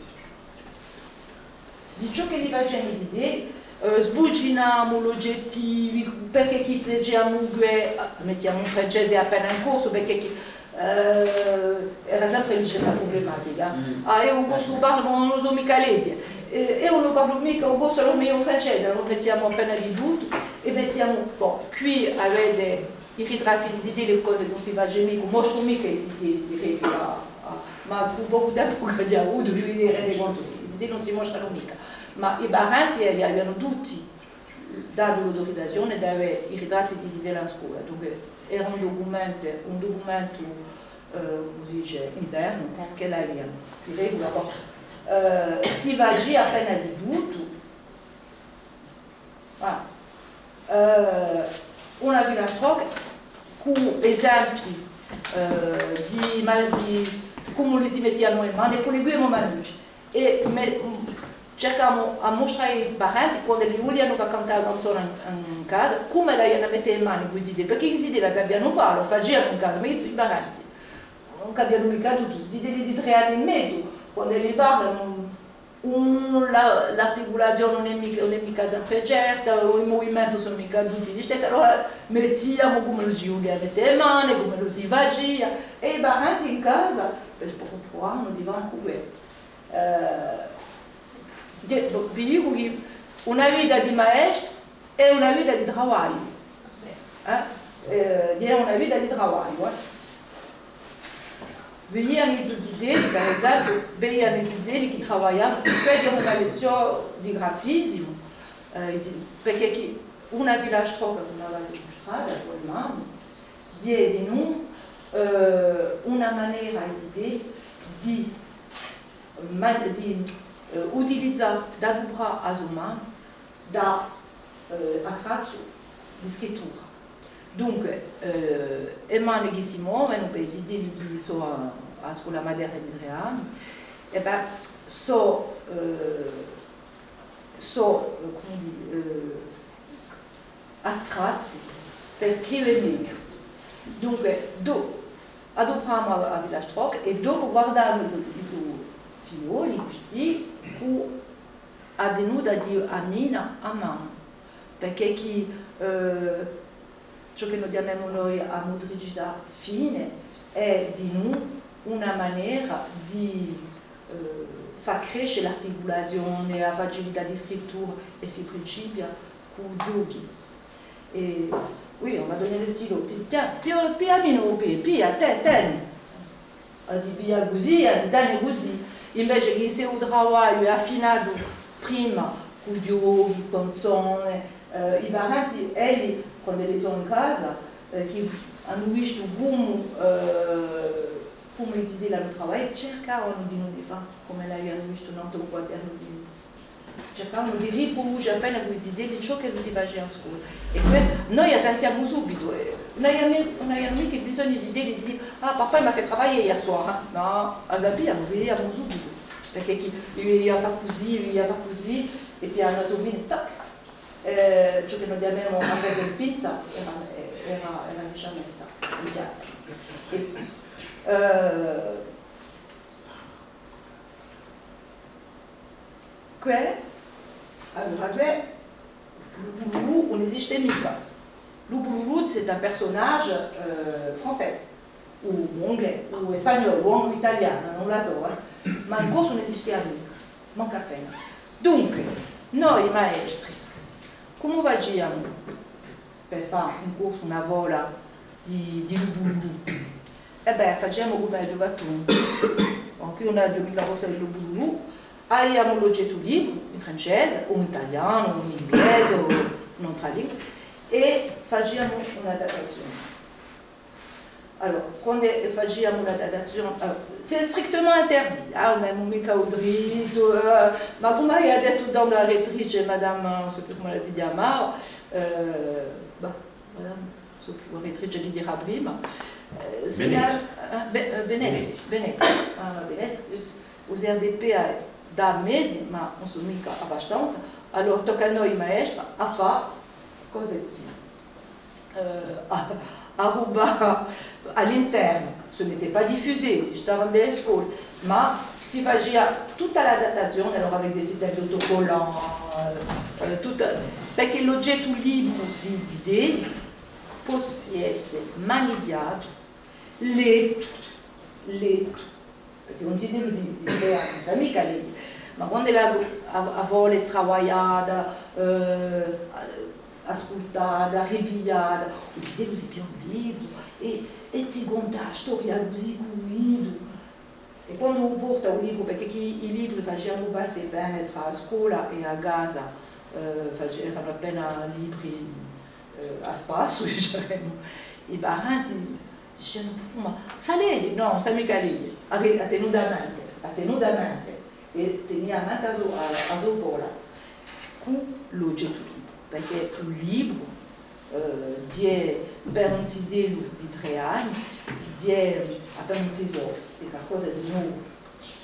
di ciò ch'elli facianu i zitelli, eh, sbucinamu l'ugettivi, perchè chì faciamu què, eh, mettiamu in francese appena in corsu, perchè chì, eh, era sempre in sta prublematica. Ah, eiu u corsu parlu, ma ùn lu sò micca leghje. Eh, eiu ùn parlu micca u corsu, allora megliu u francese, allora mettiamu appena di tuttu, è mettiamu, bon, quì avete i ritratti di zitelli, cose chì ùn si face micca, ùn mostru micca i zitelli, di regola, à, à, ma cù pocu tempu ch'aghju avutu, vi rendete contu, i zitelli ùn si mostranu micca. Ma i parenti, eh, avianu tutti datu l'auturitazione d'avè i ritratti di zitelli in scola, dunque era un ducumentu, un ducumentu, eh, cumu si dice, internu, ch'elli avianu, di regola, bon, eh, si facia appena di tuttu, Ah. Eh, una filastrocca cù esempi, eh, di, ma, di cumu li si mettianu e mani, è cù li quì emu manghjatu. È me, mm, circavamu à mustrà à i parenti, quand'elli vulianu fà cantà a canzona in, in casa, cumu l'avia da mette e mani, cù i zitelli, perchè i zitelli a sapianu fà, a facianu in casa, ma i parenti ùn capianu micca tuttu, sti zitelli di trè anni è mezu, quand'elli parlanu, Un, la, l'articulazione ùn hè micca, ùn hè micca sempre certa, o i muvimentu sò micca tutti listessi, allora mettiamu cumu ellu si vulia mette e mani, cumu ellu si facia, è i parenti in casa, per, per, pruvavanu di fà ancu què. Eh, vi dicu chì una vita di maestru hè una vita di travagliu. Eh? Eh, hè una vita di travagliu, eh. Vidiamu i zitelli, per esempiu, vidiamu i zitelli chì travaglianu, per dì una lezzione di grafisimu, eh, i zi-, perchè chì una filastrocca, cum'è l'aghju mustrata, cù e mani, hè dinù, eh, una manera à i zitelli di, ma-, di, eh, utilizà, d'aduprà a so manu da, eh, attrazzu di scrittura. Dunque, eh, e mani chì si movenu, per i zitelli chì sò à, à a scola materna di trè anni, è bè, sò, eh, sò, eh, cumu dì, eh, attrazzi per scrive megliu. Dunque, do-, adupramu a, a filastrocca è dopu guardamu i so, i so figlioli, custì, cù a tenuta di a mina à manu, perchè chì, eh, ciò chì no chjamemu noi a mutricità fine hè dinù una manera di, eh, fà cresce l'articulazione, a facilità di scrittura, è si principia cù i ghjochi. È, oui, on va donner le stylo, ti, tiens, pia, pia, Minu, pia, pia, tè, teni. A si piglia cusì, a si tene cusì, invece chì s'è u travagliu hè affinatu prima, cù ghjochi, canzone, eh, i parenti, elli, quand'elli sò in casa, eh, chì anu vistu cumu, eh, cumu i zitelli anu travagliatu, circavanu dinù di fà, cum'elli avianu vistu nantu à u quadernu di Circavanu di riproduce appena cù i zitelli ciò ch'ellu si facia à a scola. È què, noi a sentiamu subitu, eh, ùn aviamu, ùn aviamu micca bisognu di dì, ah, papà m'hà fattu travaglià ieri sera, eh. Nò, a sapiamu, vidiamu subitu. Perchè chì, i vidia fà cusì, i vidia fà cusì, è pianu à a so fine, tac. Eh, ciò chì noi chjamemu a presa in pinza, era, era, era digià messa in piazza. È, eh, Què, allora, què, lu Pululù ùn esiste micca. Lu Pululù, c'est un personnage, euh, français, o, o anglais, o spagnolu, o italianu, ùn la sò, eh. Ma in corsu ùn esistia micca, mancu appena. Dunque, noi maestri, cumu faciamu per fà in corsu una fola di, di lu bululù? È bè, faciamu cum'aghju fattu eiu. Anch'eiu ùn aghju micca cosa di lu bululù. Aviamu l'ogettu libru, in francese, o in talianu, o in inglese, o in un'altra lingua, è faciamu un'adattazione. Allora, quandu faciamu l'adattazione, allora, c'est strictement interdit, eh, ùn avemu micca u drittu, eh, ma cum'avia dettu tandu a rettrice, madame, ùn sò più cumu si chjamava, eh, bah, madame, ùn sò più, a rettrice chì era prima, eh, Benetti. Signora, eh, Be-, eh, Benetti, Benetti. Benetti, ah, Benetti, u C R D P hà dà mezi, ma ùn sò micca abbastanza, allora tocca à noi maestri à fà cose cusì. Eh, à, à rubà à l'internu, se mettait pas diffusé, si stava in e scole, ma si facia tutta l'adattazione, allora avec des systèmes d'autocollants, eh, eh, tuttu, perchè l'ogettu libru di, di zitelli possi esse manighjatu, lettu, lettu, perchè un zitellu di, di trè anni ùn sà micca leghje, ma quand'ellu hà, hà, hà voglia di travaglià, eh, ascultà, ripiglià, u zitellu si piglia un libru è, è ti conta a storia cusì cù u ditu. È quandu u porta u libru, perchè chì i libri facianu passu è vene trà a scola è a casa, eh, face-, eranu appena libri, eh, à spassu, dicemu, i parenti dicenu: "Ma sà leghje?" "Nò, ùn sà micca leghje." Hà, hà tenutu à mente, hà tenutu à mente, è tenia à mente a so, a, a so fola. Cù l'ogettu libru, perchè un libru, eh, hè per un zitellu di trè anni, hè appena un tesoru, hè qualcosa di novu.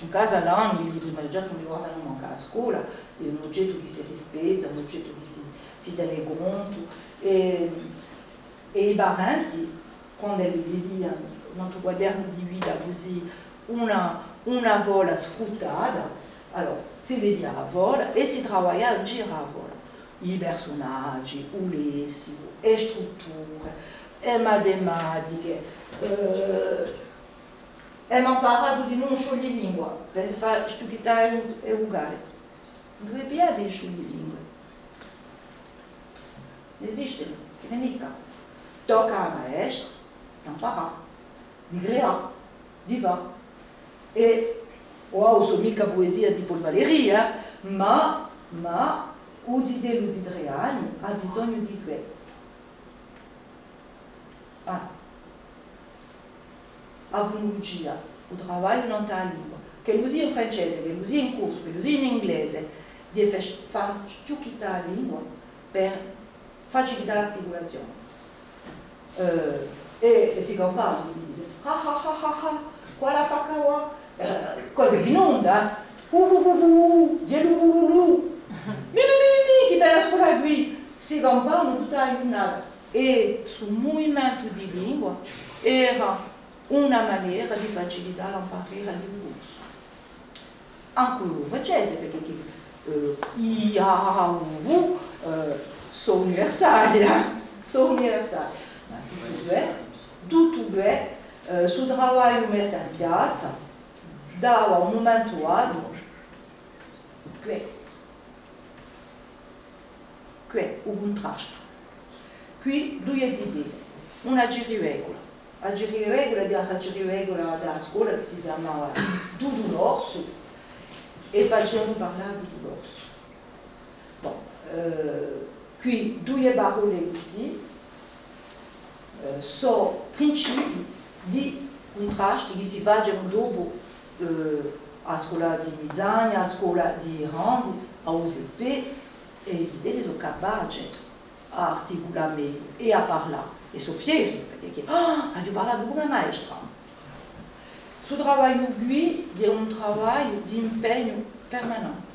In casa l'anu i libri, ma ghjà ùn li guardanu mancu à a scola, hè un ogettu chì si rispetta, un ogettu chì si, si tene contu, è, è i parenti, quand'elli li vidianu, un altru quadernu di vita cusì, una, una fola sfruttata, allora, si vidia a fola è si travagliava in giru à a fola. I persunaghji, u lessicu, e strutture, e matematiche, eh, Emu amparatu dinù u scioglilingua, per fà stucchittà e, e vucale. Induve pigliate e scioglilingue? Ùn esistenu, chì ne micca. Tocca à a maestra d'amparà, di creà, di fà. È, o ùn sò micca puesia di Paul Valéry, eh, ma, ma u zitellu di trè anni hà bisognu di què. Ah. A funulugia, u travagliu nant'à a lingua, ch'ellu sia in francese, ch'ellu sia in corsu, ch'ellu sia in inglese, di fà, fà stucchittà a lingua per facilità l'articulazione. Eh, è, è si campava, si dice, ah, ah, ah, ah, ah, quale fà quà? Eh, cose chì ùn dà, eh. Uh, uh, uh, uh, uh, iè, lu, lu, lu, lu. Mi, mi, mi, mi, mi, chì bella scola quì! Si campavanu tutta a ghjurnata. È stu muvimentu di lingua era una manera di facilità l'amparera di u corsu. Ancu u francese, perchè chì, eh, i, a, a, u, u, eh, sò universali, eh? Sò universali. Ma tuttu què, tuttu què, eh, stu travagliu messu in piazza, dava un mumentu à l'altru, què. Què, u cuntrastu. Quì duie zitelle, una cirivecula. A cirivecula, di a cirivecula di a scola chì si chjamava Dudu l'orsu, è facianu parlà Dudu l'orsu. Bon, eh, quì duie parolle custì, eh, sò principii di cuntrasti chì si facenu dopu, eh, à a scola di mizani, à a scola di grandi, à u C P, è i zitelli sò capaci à articulà megliu è à parlà, è sò fieri, perchè chì, ah, aghju parlatu cum'è a maestra. Stu travagliu quì hè un travagliu d'impegnu permanente.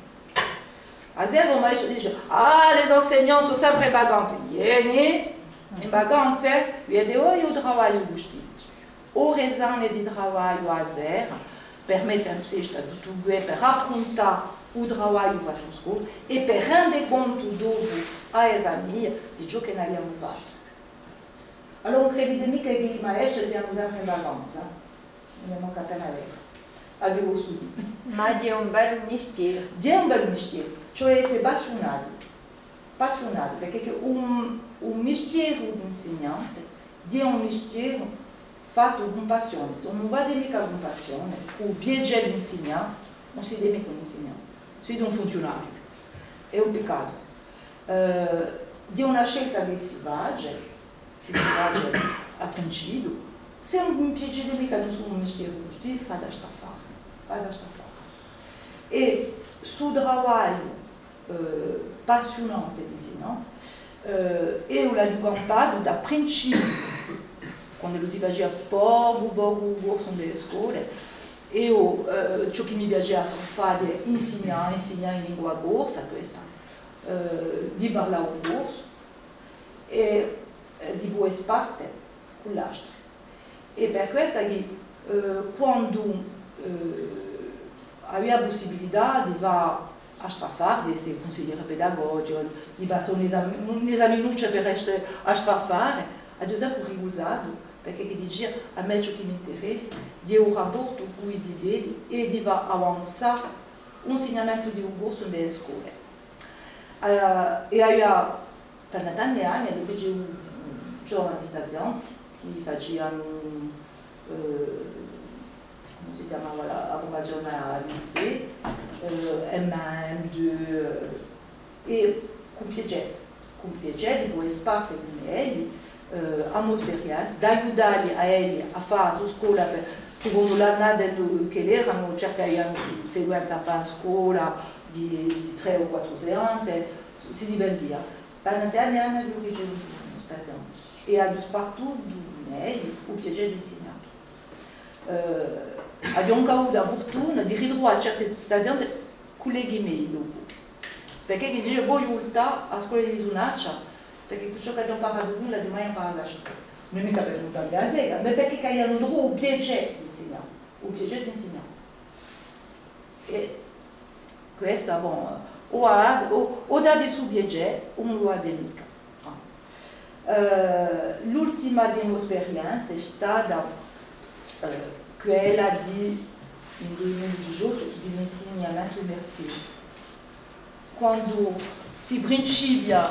A sera u maestru dice: "Ah, les enseignants sò sempre in vacanze." Iè, iè, in vacanze, vede voi u travagliu custì. Ore sane di travagliu a sera, per mette in cesta tuttu què, per appruntà u travagliu fattu in scola è per rende contu dopu à e famiglie di ciò chì n'aviamu fattu. Allora, ùn credite micca chì i maestri sianu sempre in vacanza? Ùn hè mancu appena vera. A vi possu dì. Ma hè un bellu mistieru. Hè un bellu mistieru. Ci vole à esse appassiunati, appassiunati, perchè chì un, un mistieru d'insignante hè un mistieru fattu cun passione. S'è ùn fate micca cun passione, cù u piacè d'insignà, ùn site micca un insignante, site un funziunariu. Hè un piccatu. Eh, hè una scelta chì si face, chì si face à principiu. S'è ùn piacite micca à un mistieru custì, fate a strafare, fate a strafare. È stu travagliu, eh, appassiunante, dicemu, eh, eiu l'aghju campatu da principiu, quand'ellu si facia pocu, pocu corsu in e scole, eiu, eh, ciò chì mi piacia fà, fà hè insignà, insignà in lingua corsa, quessa, eh, di parlà u corsu, è, eh, di pudè sparte cù l'altri. È per quessa chì, eh, quandu, eh, avia a pussibilità di fà a strafare, d'esse cunsigliera pedagogica, di passà un esame, un esaminucciu per esse a strafare, aghju sempre ricusatu, perchè chì dicia, à mè ciò chì m'interessa hè u raportu cù i zitelli è di fà avanzà u insignamentu di u corsu in e scole. Eh, è avia, per tanti anni, aghju ricevutu ghjovani stazianti chì facianu, eh, cumu si chjamava, a, a furmazione à l'I S P, eh, M un, M deux, eh, è cun piacè, cun piacè di pudè sparte cun elli, eh, a mo sperienza, d'aiutalli à elli à fà a so scola per, secondu l'annata ch'elli eranu, certi avianu sequenza à fà a scola di, di trè o quattru seanze, si dipendia. Per tanti anni aghju ricevutu stazianti è aghju spartutu cun elli u piacè d'insignà. Eh, aghju ancu avutu a furtuna di ritruvà certi stazianti, culleghi mei dopu. Perchè chì dicia, vogliu vultà à a scola di Sunaccia, perchè cù ciò ch'aghju amparatu quì, ùn l'aghju mai amparatu à a scola. Ùn hè micca per vultà à a scola, ma perchè chì aghju trovu u piacè d'insignà, u piacè d'insignà. È quessa, bon, o a, o, o date stu piacè, o ùn lu date micca. Eh, l'ultima di e mo sperienze hè stata, eh, quella di, in dui mila diciottu, di l'insignamentu immersivu. Quandu si principia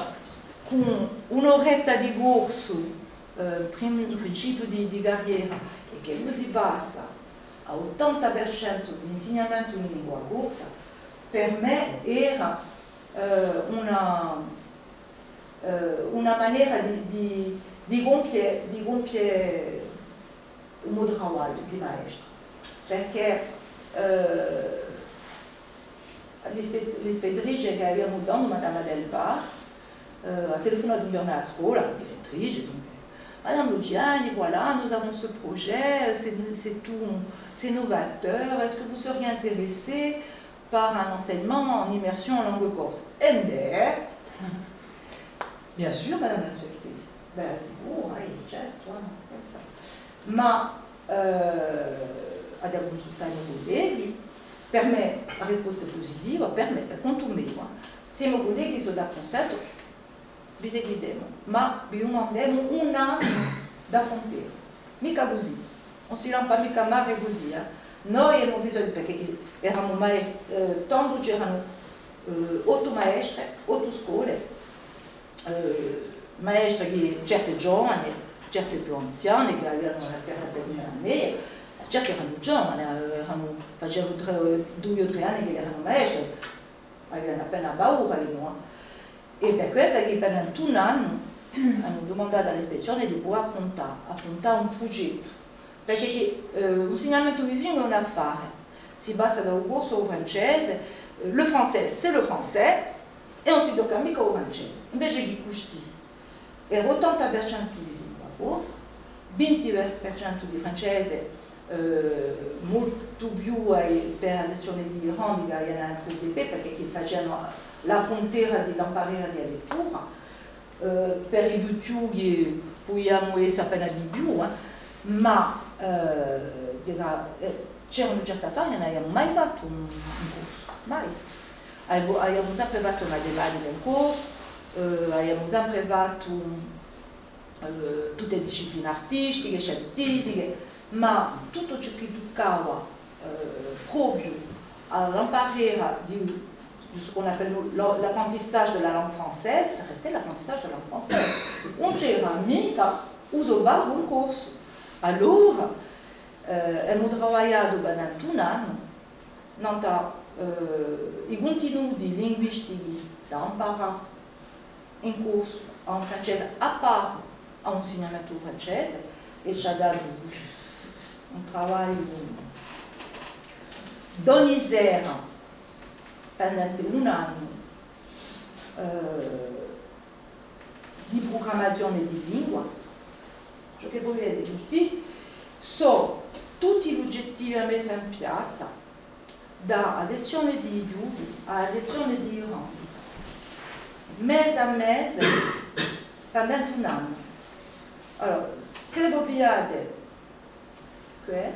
cù un'oretta di corsu, eh, prim-, principiu di, di carriera, è chì si passa à ottanta per centu d'insignamentu in lingua corsa, per mè era, eh, una, eh, una manera di, di, di compie, di compie u mo travagliu di maestra, perchè, eh, l'ispe-, l'ispettrice chì aviamu tandu, Madama Delbar, eh, hà telefunatu un ghjornu à a scola, a direttrice, dunque: Madame Luciani, voilà, nous avons ce projet, c'est, c'est tout, c'est novateur, est-ce que vous seriez intéressée par un enseignement en immersion en langue corse? È bè, bien sûr, madame l'inspectrice. Bè, sicuru, eh, certu, eh, pensa. Ma, eh, aghju da cunsultà i mo culleghi, per mè a risposta hè pusitiva, per mè, per contu meiu, eh. S'è i mo culleghi sò d'accunsentu, vi seguitemu, ma vi dumandemu un annu d'apprunteru. Micca cusì. Ùn si lampa micca à mare cusì, eh. Noi emu bisognu, perchè chì eramu maes-, eh, tandu c'eranu, eh, ottu maestre, ottu scole, eh, maestre chì, certe giovane, certe più anziane, chì avianu una sperienza di mè, certe eranu giovane, eh, eranu, facianu trè, dui o trè anni ch'elle eranu maestre. Avianu appena paura, dinò. È per quessa chì per un annu anu dumandatu à l'ispezzione di pudè appruntà, appruntà un prugettu. Perchè chì, eh, u insignamentu bislingue hè un affare. Si passa da u corsu à u francese, eh, le français, c'est le français, è ùn si tocca micca u francese. Invece chì custì, era ottanta per centu di lingua corsa, vinti per centu di francese, eh, moltu più à, per a sezzione di i grandi chì avianu ancu u C P, perchè chì facianu l'appruntera di l'amparera di a lettura, eh, per i più chjuchi pudiamu esse appena di più, eh, ma, eh, era, eh, c'eranu certi affari chì ùn aviamu mai fattu in, in corsu, mai. Aviamu, aviamu sempre fattu matematica in corsu, eh, aviamu sempre fattu, eh, tutte e discipline artistiche, scientifiche, ma tuttu ciò chì tuccava, eh, propiu à l'amparera di, ce qu'on appelle nous, la-, l'apprentissage de la langue française, ça restait l'apprentissage de la langue française. Ùn c'era micca u so babbu in corsu. Allora, eh, emu travagliatu pendente un annu, nant'à, eh, i cuntinuti linguistichi da amparà in corsu o in francese, à parte à l'insignamentu francese, è ci hà datu un travagliu d'ogni sera, pendente un annu, eh, di prugrammazione di lingua. Ciò chì vole dì, sò tutti l'ugettivi à mette in piazza, da a sezzione di i chjuchi à a sezzione di i grandi, mese à mese, pendente un annu. Allora, s'è vo pigliate què,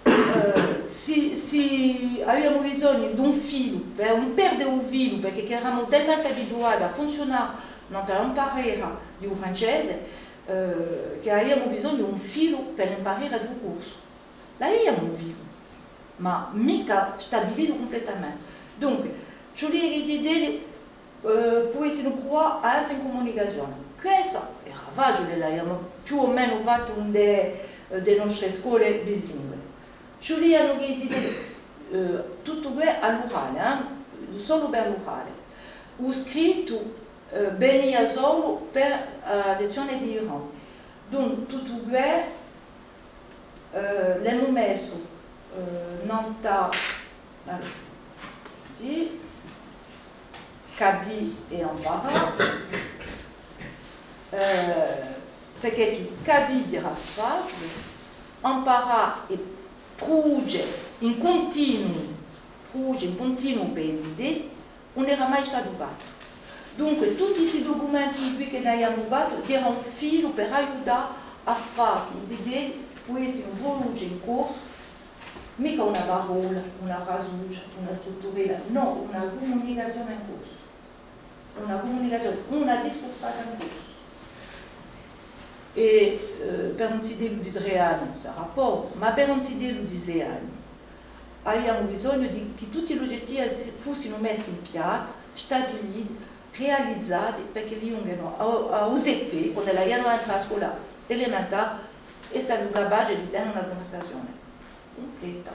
eh, si, si aviamu bisognu d'un filu, per ùn perde u filu, perchè chì eramu talmente abituati à funziunà nant'à l'amparera di u francese, eh, chì aviamu bisognu d'un filu per l'amparera di u corsu. L'aviamu vistu, ma micca stabilitu cumpletamente. Dunque, ci vulia chì i zitelli, eh, pudessinu pruvà à entre in cumunicazione. Quessa era faciule, l'aviamu più o menu fattu in e, eh, e nostre scole bislingue. Ci vulia chì i zitelli, eh, tuttu què à l'urale, eh, solu per l'urale. U scrittu, eh, venia solu per, eh, a sezzione di i grandi. Dunque, tuttu què eh, l'emu messu, eh, nant'à, allora, cusì, capì è amparà, eh, perchè chì capì era faciule, amparà è prudie in cuntinuu, prudie in cuntinuu per i zitelli, ùn era mai statu fattu. Dunque, tutti sti ducumenti quì chì n'aviamu fattu, era un filu per aiutà à fà chì i zitelli pudessinu pruduce in corsu, micca una parolla, una frasuccia, una strutturella, nò, una cumunicazione in corsu, una cumunicazione, una discursata in corsu. È, eh, per un zitellu di trè anni sarà pocu, ma per un zitellu di sei anni aviamu bisognu di, chì tutti l'ugettivi fussinu messi in piazza, stabiliti, realizati, perchè li ghjunghjenu à, à u C P, quand'elli anu da entre à a scola elementare, è sanu capaci di tene una cunversazione cumpleta.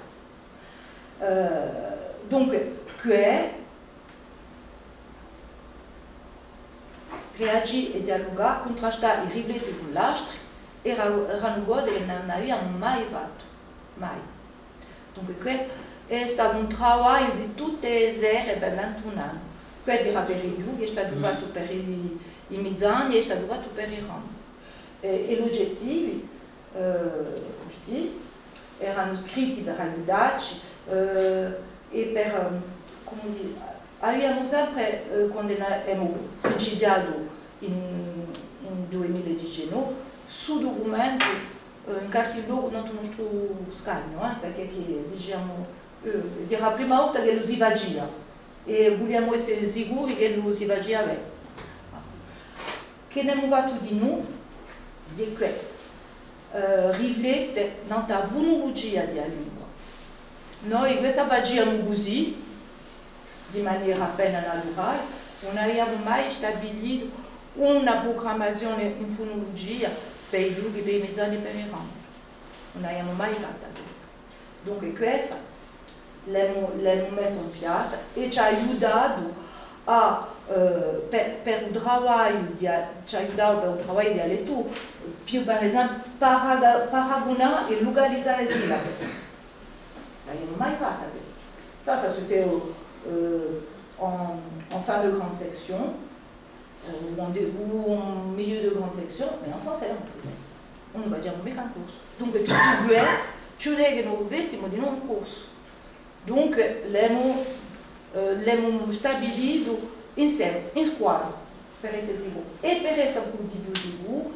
Eh, dunque, què, reagì è dialugà, cuntrastà è riflette cù l'altri, era, eranu cose chì ùn aviamu mai fattu, mai. Dunque, questu hè statu un travagliu di tutte e sere per vintun anni. Questu era per i chjuchi, hè statu fattu per i, i mizani, hè statu fattu per i grandi. È, è l'ugettivi, eh, cusì, eranu scritti per aiutacci, eh, è per, ehm, cumu dì, aviamu sempre, eh, quandu emu principiatu in, in dui mila è diciannove, stu ducumentu, eh, in qualchì locu nant'à u nostru scagnu, eh, perchè chì, dicemu, eh, era a prima volta ch'ellu si facia, è vuliamu esse sicuri ch'ellu si facia bè. Chì n'emu fattu dinù, di què, eh, riflette nant'à a funulugia di a lingua. Noi quessa faciamu cusì, di manera appena naturale, ùn aviamu mai stabilitu una prugrammazione in funulugia per i chjuchi, per i mizani, per i grandi. Ùn l'aviamu mai fatta quessa. Dunque quessa l'emu, l'emu messa in piazza è ci hà aiutatu à, eh, per, per u travagliu di a, ci hà aiutatu per u travagliu di a lettura, più per esempiu paraga-, paragunà è lucalizà e sillabe. L'aviamu mai fatta quessa. Ça, ça se fait au, euh, en, en fin de grande section. Euh, ou en dé-, ou en milieu de grande section, mais en français, en plus. Ùn u faciamu micca in corsu. Dunque, tuttu què, ci vole chì no u faciamu dinù in corsu. Dunque, l'emu, eh, l'emu stabilitu inseme, in squadra, per esse sicuri. È per esse ancu di più sicuri,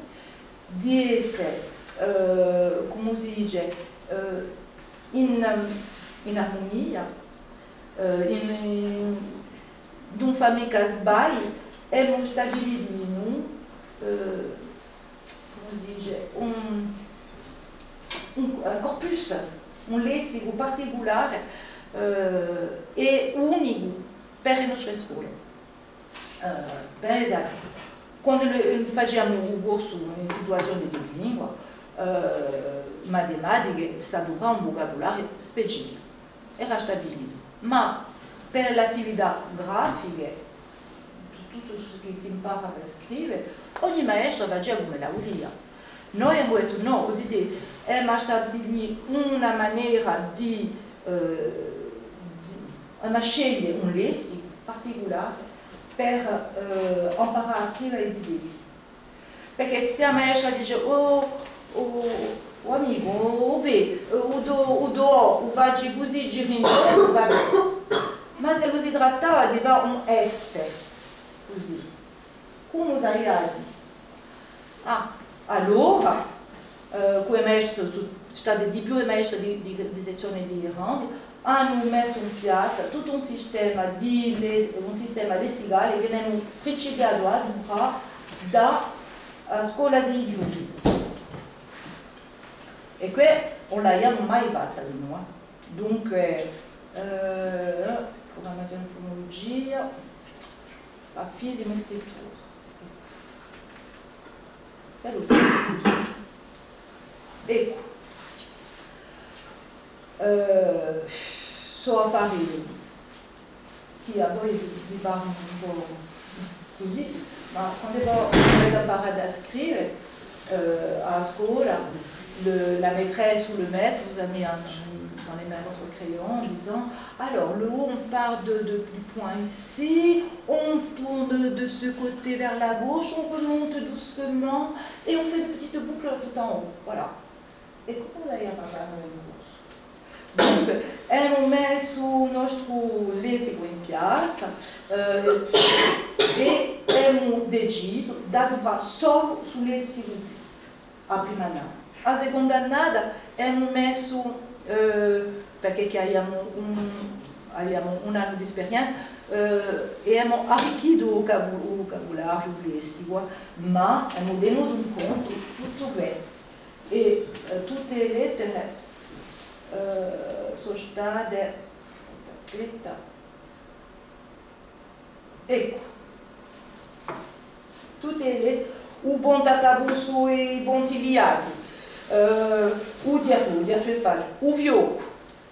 di esse, eh, cumu si dice, eh, in, in armunia, eh, in, in, d'ùn fà micca sbagli, emu stabilitu dinù, eh, cumu si dice, un, un, un corpus, un lessicu particulare eh, hè unicu per e nostre scole. Eh, per esempiu, quandu noi, eh, faciamu u corsu in situazione di lingua, eh, matematiche, s'aduprava un vucabulariu specificu, era stabilitu. Ma per l'attività grafiche, tu-, tuttu ciò chì s'impara per scrive, ogni maestra facia cum'ella vulia. Noi emu dettu nò, cusì di, emu à stabilì una manera di, eh, di, emu à sceglie un lessicu particulare per, eh, amparà à scrive i zitelli. Perchè s'è a maestra dice, o, o, o amicu, o, o bè, u do, u do, u faci cusì, giri in giru, va bè. Ma s'ellu si trattava di fà un F, cusì, cumu s'aria à dì? Ah, allora, eh, cù e maestre, sò, sò state di più e maestre di, di, di sezzione di grandi, anu messu in piazza tuttu un sistema di le-, un sistema lessicale chì n'emu principiatu à aduprà da a scola di Ghjuliu. È què ùn l'aviamu mai fatta di noi. Dunque, eh, prugrammazione, funulugia, grafisimu è scrittura. Salutu. Eccu. Eh, sò affari chì à voi vi, vi parenu un pocu cusì, ma quandu vo avete amparatu à scrive, eh, à a scola, le, la maîtresse ou le maître vous a mis un, dans les mains votre crayon en disant, alors, le haut, on part de, de, du point ici, on tourne de ce côté vers la gauche, on remonte doucement et on fait une petite boucle tout en haut. Voilà. È cumu l'avemu à fà noi in corsu? Dunque, emu messu u nostru lessicu in piazza, eh, è emu decisu d'aduprà solu stu lessicu quì, a prima annata. A seconda annata emu messu, eh, perchè chì aviamu un, aviamu un annu di sperienza, eh, è emu arricchitu u vocabu-, u vucabulariu lessicu, ma emu tenutu in contu tuttu què. È, eh, tutte e lettere, eh, sò state, aspetta, eccu, tutte e let-, u ponte à capu sù è i ponti liati, eh, u ghjettu, u ghjettu hè faciule, u fioccu,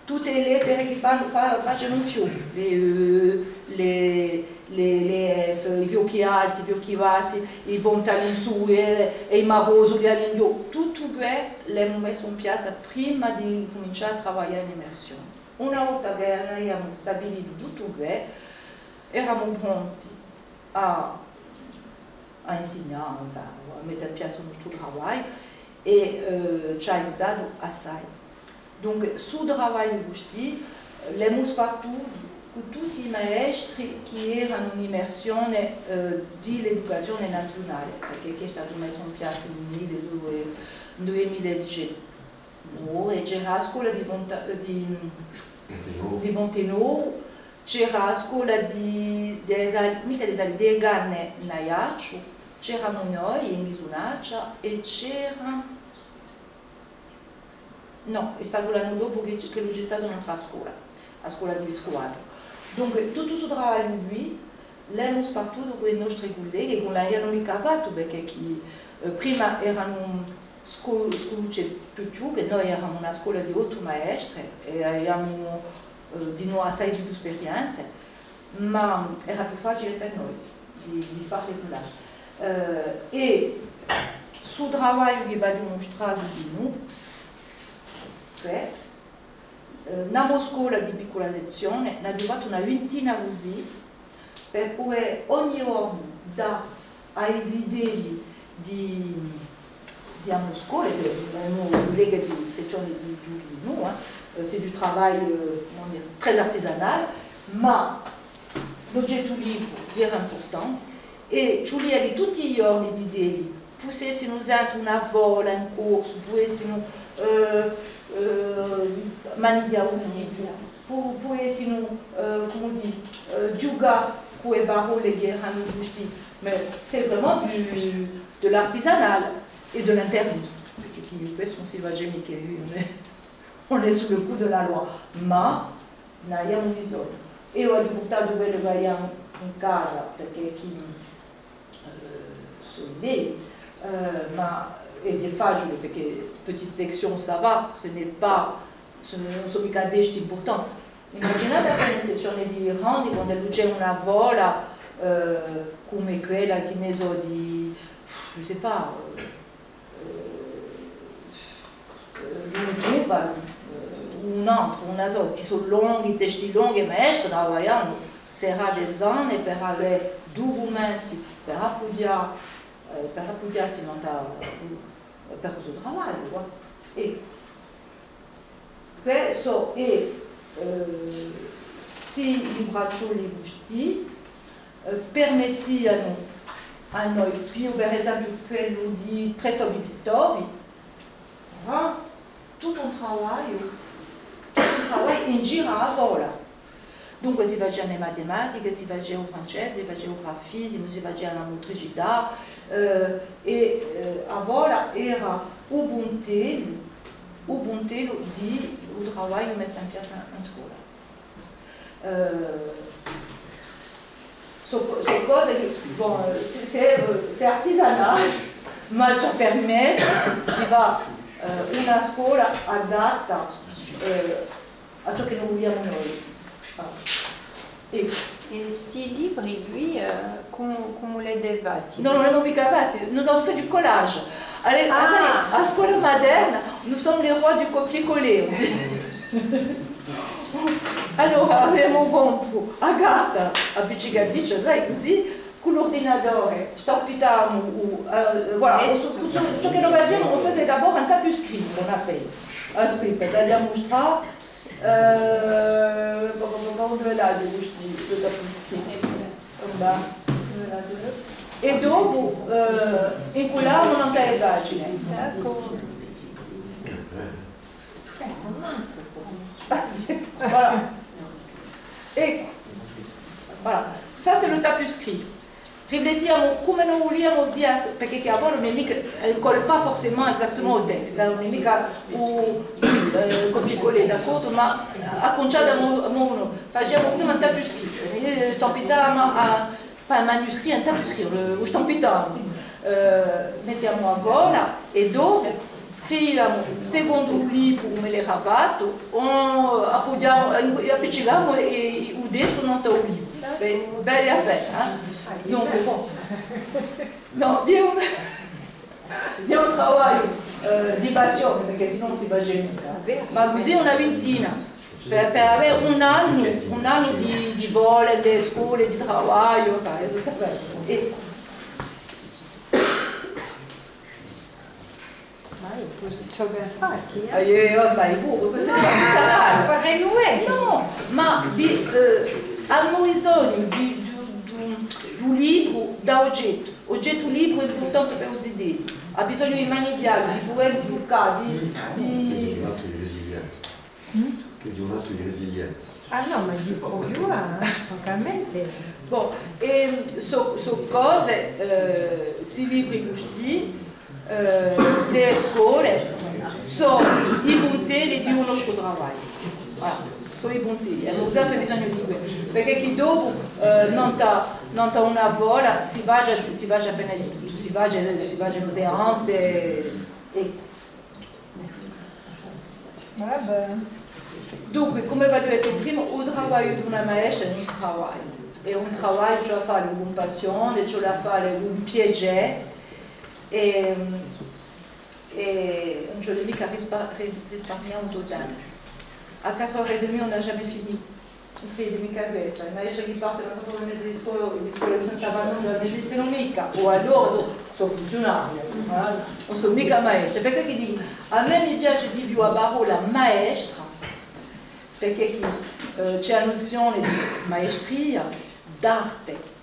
tutte e lettere chì fannu, fa-, facenu un fioccu, le, eh, le, le, le F, i fiocchi alti, i fiocchi bassi, i puntali in sù è, è i marosuli à l'inghjò, tuttu què l'emu messu in piazza prima di cumincià à travaglià in immersione. Una volta chì aviamu stabilitu tuttu què, eramu pronti à, à insignà, enfin, à mette in piazza u nostru travagliu è, eh, ci hà aiutatu assai. Dunque, stu travagliu custì, eh, l'emu spartutu cù tutti i maestri chì eranu in immersione, eh, di l'educazione naziunale, perchè chì hè statu messu in piazza in mille dui-, in dui mila è diciannove, c'era a scola di Ponta-, di, di Ponte Novu, c'era a scola di, di e Sal-, micca di e Sali, di e Canne in Aiacciu, c'eramu noi in Ghisunaccia è c'era Nò, hè statu l'annu dopu chì, chì ci hè stata un'altra scola, a scola di Viscuvatu. Dunque, tuttu stu travagliu quì, l'emu spartutu cù i nostri culleghi, chì ùn l'avianu micca fattu, perchè chì, eh, prima eranu scu-, sculiucce più chjuche, noi eramu una scola di ottu maestre è aviamu, eh, di noi assai di più sperienze. Ma era più facile per noi di, di sparteculaà. Eh, è stu travagliu chì v'aghju mustratu dinù, cioè, eh, in a mo scola di piccula sezzione, n'aghju fattu una vintina cusì, per pudè ogni ghjornu dà à i zitelli di, di a mo scola, di, di a mo cullega di sezzione di, di Ghjuliu, hein, euh, c'est du travail, euh, comment dire, très artisanal, ma l'ogettu libru era impurtante, è ci vulia chì tutti i ghjorni i zitelli pussessinu sente una fola in corsu, pussessinu, eh, eh, manighjà un libru, pu-, pussessinu, eh, cumu dì, eh, ghjucà cù e parolle chì eranu ghjusti, mais c'est vraiment du, de l'artisanal et de l'interdit. Perchè chì questu ùn si face micca, eh, on est, on est sous le coup de la loi. Ma N'avemu bisognu. Eiu aghju purtatu quelli chì aviamu in casa, perchè chì, eh, sò idei, eh, ma hè, hè faciule, perchè petite section, ça va, ce n'est pas, ce ne, ùn sò micca testi impurtanti. Imaginate appena in sezione di grandi, quand'ellu ci hè una fola, eh, cum'è quella, chì ne sò, di, je sais pas, eh, eh, eh, di un Tuvalu, eh, un antru, ùn la sò, chì sò longhi, testi longhi, è maestri travaglianu serate sane per avè ducumenti, per appughjà, eh, per appughjassi nant'à, eh, per u so travagliu, quà. È quessu hè, eh, sti libraccioli custì, eh, permettianu à noi, pigliu per esempiu quellu di Trè Topi Pittori, fà tuttu un travagliu, tuttu un travagliu in giru à a fola. Dunque si facianu e matematiche, si facia u francese, si facia u grafisimu, si facia a mutricità, eh, è, eh, a fola era u puntellu, u puntellu di u travagliu messu in piazza in scola. Eh, sò, sò cose chì, bon, eh, c'est, c'est, eh, c'est artisanal, ma ci hà permessu di fà, eh, una scola adatta, eh, à ciò chì no vuliamu noi. Ah. È sti libri quì, eh, cumu, cumu l'avete fatti? Nò, ùn l'emu micca fatti, nous avons fait du collage. Allez, ah, sai, à a scola materna, nous sommes les rois du copier-coller. Allora, avemu compru a carta appiccicaticcia, sai, cusì, cù l'urdinatore, stampitamu, u, eh, voilà, u, u, u, ciò chì no faciamu, on faisait d'abord un tapuscrit, qu'on appelle. Aspetta, t'aghju da mustrà, eh, po, po, po, po, induve l'aghju, u tapuscrit? È dopu, eh, incullamu nant'à e pagine. Voilà. Eccu. Voilà. Ça, c'est le tapuscrit. Riflettiamu cum'è no vuliamu, perchè chì avà ùn hè micca, eh, colle pas forcément exactement au texte, eh, ùn hè micca u, eh, copier-coller, d'accordu, ma accunciatu à mo, à mo, faciamu prima un tapuscrit, eh, stampitamu à, pas un manuscrit, un tapuscrit, u, u stampitamu, eh, mettiamu a fola è dopu scriviamu, secondu u libru cum'ellu era fattu, o appughjamu, appiccicamu u testu nant'à u libru. Bè, bella, bella, eh? Dunque, bon. Nò, hè un, hè un travagliu, eh, di passione, perchè sinnò ùn si face micca. Ma cusì una vintina, per, per avè un annu, un annu di, di fole, di scole, di travagliu, esattamente. È Ma eiu, quessu ci hè da fà, eh? Eh, eiu, ormai, puru, quessu hè... Nò, ma, eh, avemu bisognu di, di, di, di un libru da ughjettu. Ughjettu libru hè impurtante per u zitellu. Hà bisognu di manighjà, di pudè ghjucà, di, di... Chì hè un attu di resilienza. Mm? Chì hè un attu di resilienza. Ah nò, ma dicu eiu, eh, francamente. Bon, è sò, sò cose, eh, sti libri custì, eh, di e scole, sò i puntelli di u nostru travagliu. Voilà, sò i puntelli, avemu sempre bisognu di quelli. Perchè chì dopu, eh, nant'à, nant'à una fola, si face, si face appena di tuttu, si face, si face seanze, è Vabbè. Dunque, cum'è v'aghju dettu prima, u travagliu d'una maestra hè un travagliu, hè un travagliu chì ci vole à fà cù passione, ci vole à fà cù piacè, è, è ùn ci vole micca rispa-, ri-, risparmià u so tempu. À quatre heures et demie, on n'a jamais fini. Ùn credi micca à quessa, i maestri chì partenu à quattru è mezza di scola, di scola senza fà nunda, ùn esistenu micca, o allora sò, sò funziunarii, eh? Ùn sò micca maestri. Perchè chì dicu, à mè mi piace di più a parolla maestra, perchè chì, eh, ci hè a nuzione di maestria, d'arte.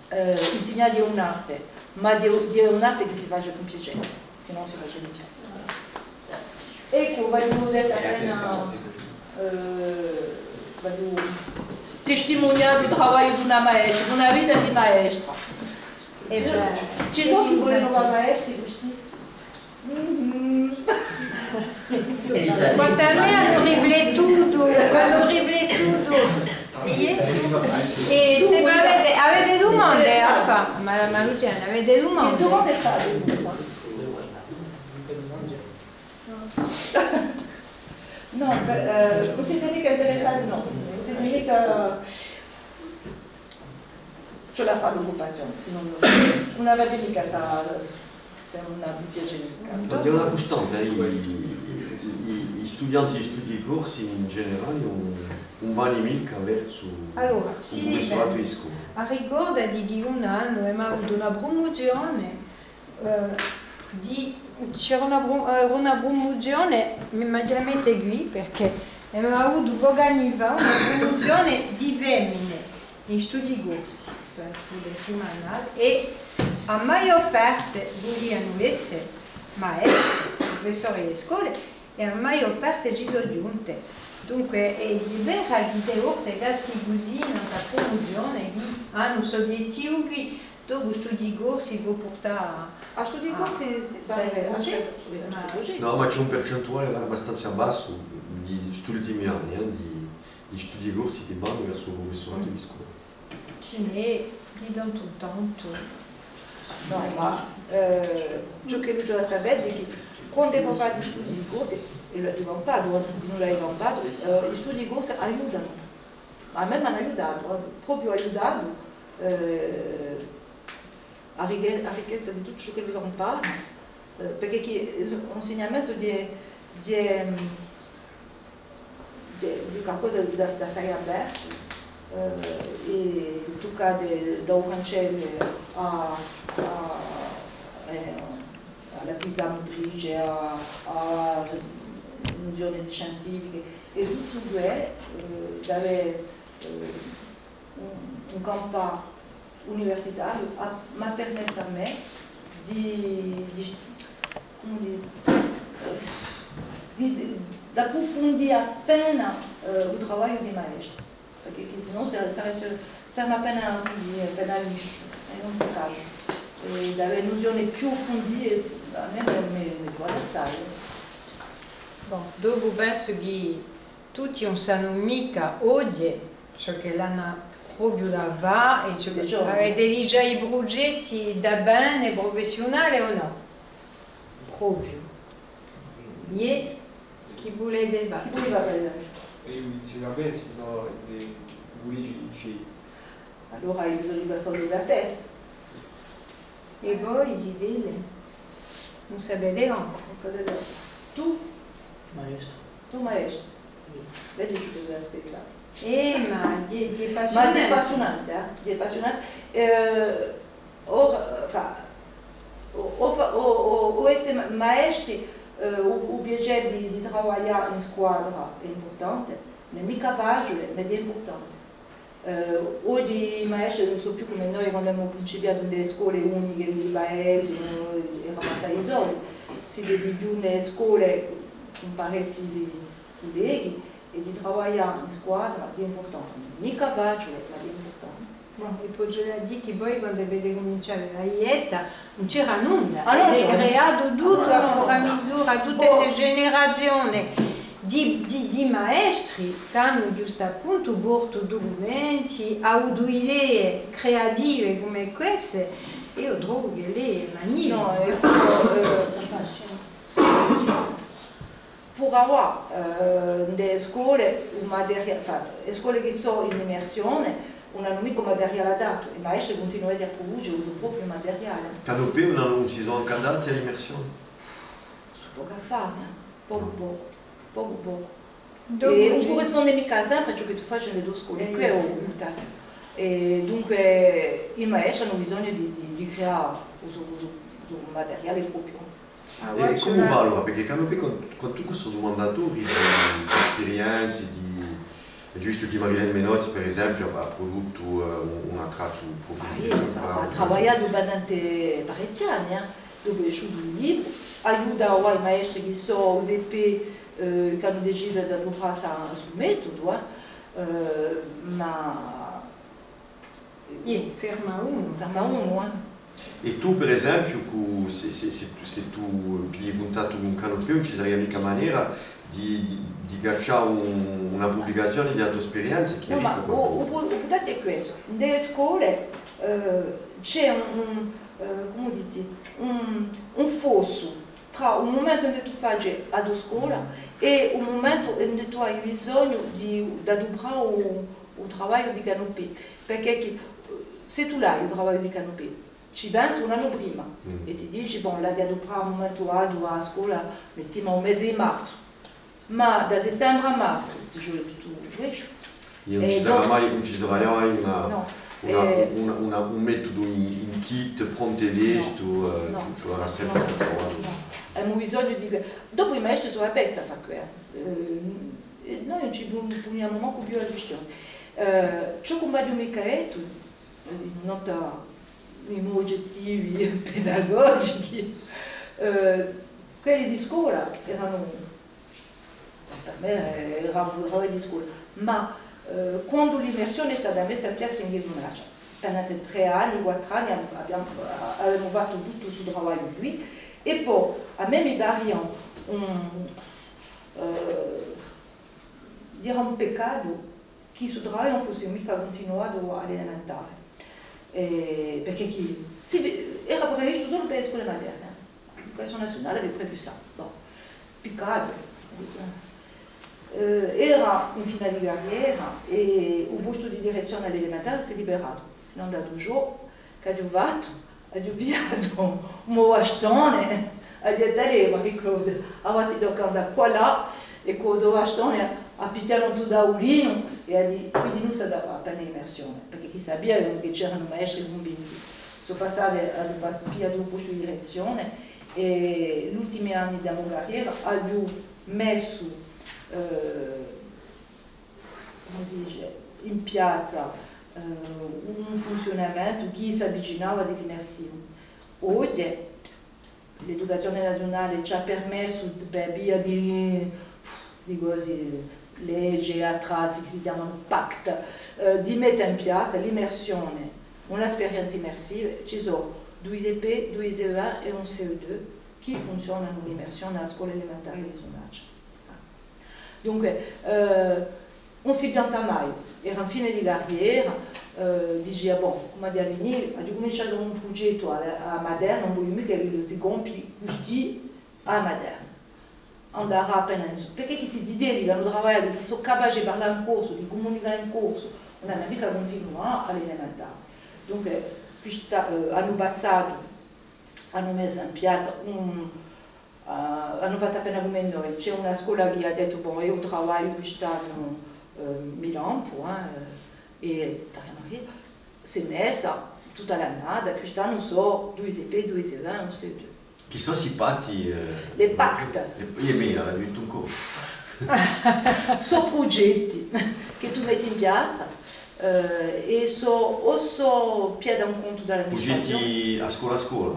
Eh, insignà hè un'arte, ma hè, hè un'arte chì si face cù piacè, sinnò ùn si face micca. Eccu, v'aghju dettu appena, eh, v'aghju testimuniatu u travagliu d'una maestra, d'una vita di maestra. Ci sò, ci sò chì volenu fà maestri custì. Mhm. Quant'à mè anu riflettutu, anu È s'è avete, avete dumande à fà, ma, ma Luciana, avete dumande? Dumande à fà, dumande. Nò, eh, ùn site micca interessati, nò. Ùn site micca, ci hè da fà l'occupazione, sinnò ùn, ùn avete micca sta, s'è ùn vi piace micca. Hè una custante, eh, i, i, i, i studienti di studii corsi in generale ùn, ùn vanu micca versu un purfessuratu di scola. Allora, sì, arricordati chì un annu emu avutu una prumuzione, eh, di, c'era una pru-, eh, una prumuzione, mi, m'aghju da mette quì, perchè emu avutu pochi anni fà una prumuzione di femine in studii corsi, cioè, puru prima annata, è a maiò parte vulianu esse maestre, prufessori di scole, è a maiò parte ci sò ghjunte. Dunque, hè, hè vera chì di volte caschi cusì, in a prumuzione, chì anu st'obiettivu quì, dopu studii corsi pò purtà à, à studii corsi, à, à, à, nò, ma ci hè un percentuale abbastanza bassu di, di st'ultimi anni, eh, di, di studii corsi chì vanu versu u prufessuratu di scola. Ci n'hè di tantu in tantu. Nò, ma, eh, ciò ch'ellu ci vole à sapè hè chì quandu emu fattu i studii corsi, è l'emu fattu, ùn l'emu fattu, eh, i studii corsi aiutanu. À mè m'anu aiutatu, eh, propiu aiutatu, eh, a ricche-, a ricchezza di tuttu ciò ch'ellu impara, eh, perchè chì, eh, l'insignamentu hè, hè, mm, hè, hè qualcosa da, da stà apertu, eh, è tuccà da, da u francese à, à, eh, à l'attività mutrice, à, à nuzione scientifiche, è tuttu què, eh, d'avè, eh, un, un campà universitariu hà, m'hà permessu à mè di, di, cumu dì, di, di, d'apprufundì appena, eh, u travagliu di maestru, perchè chì sinnò sa-, saresse fermu appena cusì, appena lisciu, è ùn mi piace. È d'avè nuzione più prufundì, à mè mi, mi, mi piace assai. Bon, dopu pensu chì tutti ùn sanu micca oghje ciò ch'elli anu propiu da fà è ciò chì, avete digià i prugetti da bè prufessiunale o nò? Propiu. Iè, chì vulete fà? Chì vulete fà? Eiu inizierebbe, sinnò, di, di vulete dì. Allora eiu sò passata da testa. È voi, zitelle? Ùn sapete ancu? Ùn sapete ancu. Tù? Maestru. Tù maestru? Iè. Vedi chì ti aspetta. Eh, ma hè, hè appassiunante. Ma hè appassiunante, eh? Hè appassiunante. Eh, o, enfin, o, o fa-, o, o, o esse ma-, maestri, eh, u, u piacè di, di travaglià in squadra hè impurtante, ùn hè micca faciule, ma hè impurtante. Eh, oghje i maestri ùn sò più cum'è noi quand'emu principiatu in e scole uniche, in i paesi, eramu assai soli. Site di più in e scole cù parechji culleghi, è di travaglià in squadra hè impurtante. Micca faciule, ma hè impurtante. Bon, è po ci hè da dì chì voi quand'avete cuminciatu a Ietta, ùn c'era nunda. Ah, nò, avete creatu tuttu à fur è à misura, tutte ste generazione di, di, di maestri ch'anu ghjustappuntu portu ducumenti, avutu idee creative cum'è queste, è eiu trovu ch'ellu hè magnificu. Nò, hè, eh, puru avà, eh, in e scole, u materiale, enfin, e scole chì sò in immersione, ùn anu micca u materiale adattu, i maestri cuntinueghjanu à pruduce u so propiu materiale. Canopé ùn anu, ùn si sò ancu adatti à l'immersione? Ci hè pocu à fà, eh? Pocu, pocu, pocu, pocu. È ùn currisponde micca sempre à ciò chì tù faci in e to scole, eh, què hè u puntu. È dunque i maestri anu bisognu di, di, di creà u so, u so, u so materiale propiu. È cumu fà allora? Perchè Canopé, quantu, quantunque sò dumandatu di, di sperienze, di, hè ghjustu chì Marilène Menotti, per esempiu, hà, hà pruduttu, eh, un, un attrazzu propiu. Ah, iè, hà, hà travagliatu pendente parechji anni, eh. Dopu hè esciutu u libru, aiuta avà i maestri chì sò u C P, eh, chì anu decisu d'aduprà stu metudu, eh. Eh, ma Iè, ferma unu. Ferma unu, eh. È tù, per esempiu, cù, s'è, s'è, s'è tù, s'è tù pigli cuntattu cù Canopé, ùn ci saria micca manera di, di, Di caccià un, una publicazione di a to sperienza, chì... Nò, ma u, u pu-, u puntu hè questu. Ind'è e scole, eh, ci hè un, un, eh, cumu dite, un, un fossu trà u mumentu induve tù faci a to scola è u mumentu induve tù ai bisognu di, d'aduprà u, u travagliu di canapè. Perchè chì, eh, s'è tù l'hai u travagliu di canapè, ci pensi un annu prima è ti dici, bon, l'aghju da aduprà à un mumentu datu à a scola, mettimu u mese di marzu. Ma da settembre à marzu ti ci vole tuttu questu. È ùn ci sarà mai, ùn ci sarà mai una, una, una, un metudu in, in kit, prontu è lestu, eh, ci, ci vole sempre à truvà. Nò. Emu bisognu di que-, dopu i maestri sò avvezzi à fà què, eh. Eh, noi ùn ci puniamu mancu più a quistione. Eh, ciò ch'ùn v'aghju micca dettu, eh, nota i mo ugettivi pedagogichi, eh, quelli di scola eranu, per mè, eh, era un travagliu di scola, ma, eh, quandu l'immersione hè stata messa in piazza in Ghisunaccia, pendente trè anni, quattru anni, abbiamu, avemu fattu tuttu stu travagliu quì, è po à mè mi paria un, eh, era un peccatu chì stu travagliu ùn fussi micca cuntinuatu à l'elementare. Eh, perchè chì, sì, era previstu solu per e scole materne. L'Education nationale avia previstu. Bon, piccatu. Eh, era in fine di carriera è u postu di direzzione à l'elementare s'hè liberatu. Sò andatu eiu, ch'aghju fattu? Aghju pigliatu u mo bastone, aghju dettu: "Allez, Marie-Claude, avà ti tocca à andà quallà", è cù u to bastone à pichjà in u to tavulinu è à dì, quindi ùn s'hà da fà appena immersione, perchè chì sapia chì c'eranu maestri cunvinti. Sò passata, aghju pas-, pigliatu u postu di direzzione è l'ultimi anni di a mo carriera aghju messu, eh, cumu si dice, in piazza, eh, un funziunamentu chì s'avvicinava di l'immersivu. Oghje, l'educazione naziunale ci hà permessu, per via di, di cosi, lege, attrazzi chì si chjamanu pact, eh, di mette in piazza l'immersione, una sperienza immersiva, ci sò dui C P, dui C E un è un C E dui chì funziunanu l'immersione à a scola elementare di Ghisunaccia. Dunque, eh, ùn si pianta mai, era in fine di carriera, eh, dicia, bon, cumu aghju da finì, aghju cuminciatu un prughjettu à, à a materna, ùn vogliu micca ch'ellu si compi custì à a materna. Andarà appena in su, perchè chì sti zitelli chì anu travagliatu, chì sò capaci di parlà in corsu, di cumunicà in corsu, ùn anu micca cuntinuatu à l'elementare. Dunque, quist'annu passatu, anu messu in piazza un, eh, anu fattu appena cum'è noi. Ci hè una scola chì hà dettu, bon, eiu travagliu quist'annu, eh, mi lampu, eh, è Taria Maria s'hè messa tutta l'annata, quist'annu sò dui C P, dui C E un, un C E dui. Chì sò sti patti, eh? Les pactes. Iè, mì, l'aghju dettu ancu. Sò prugetti chì tù metti in piazza, eh, è sò, o sò pigliati in contu da l'amministrazione. Prugetti à scola à scola?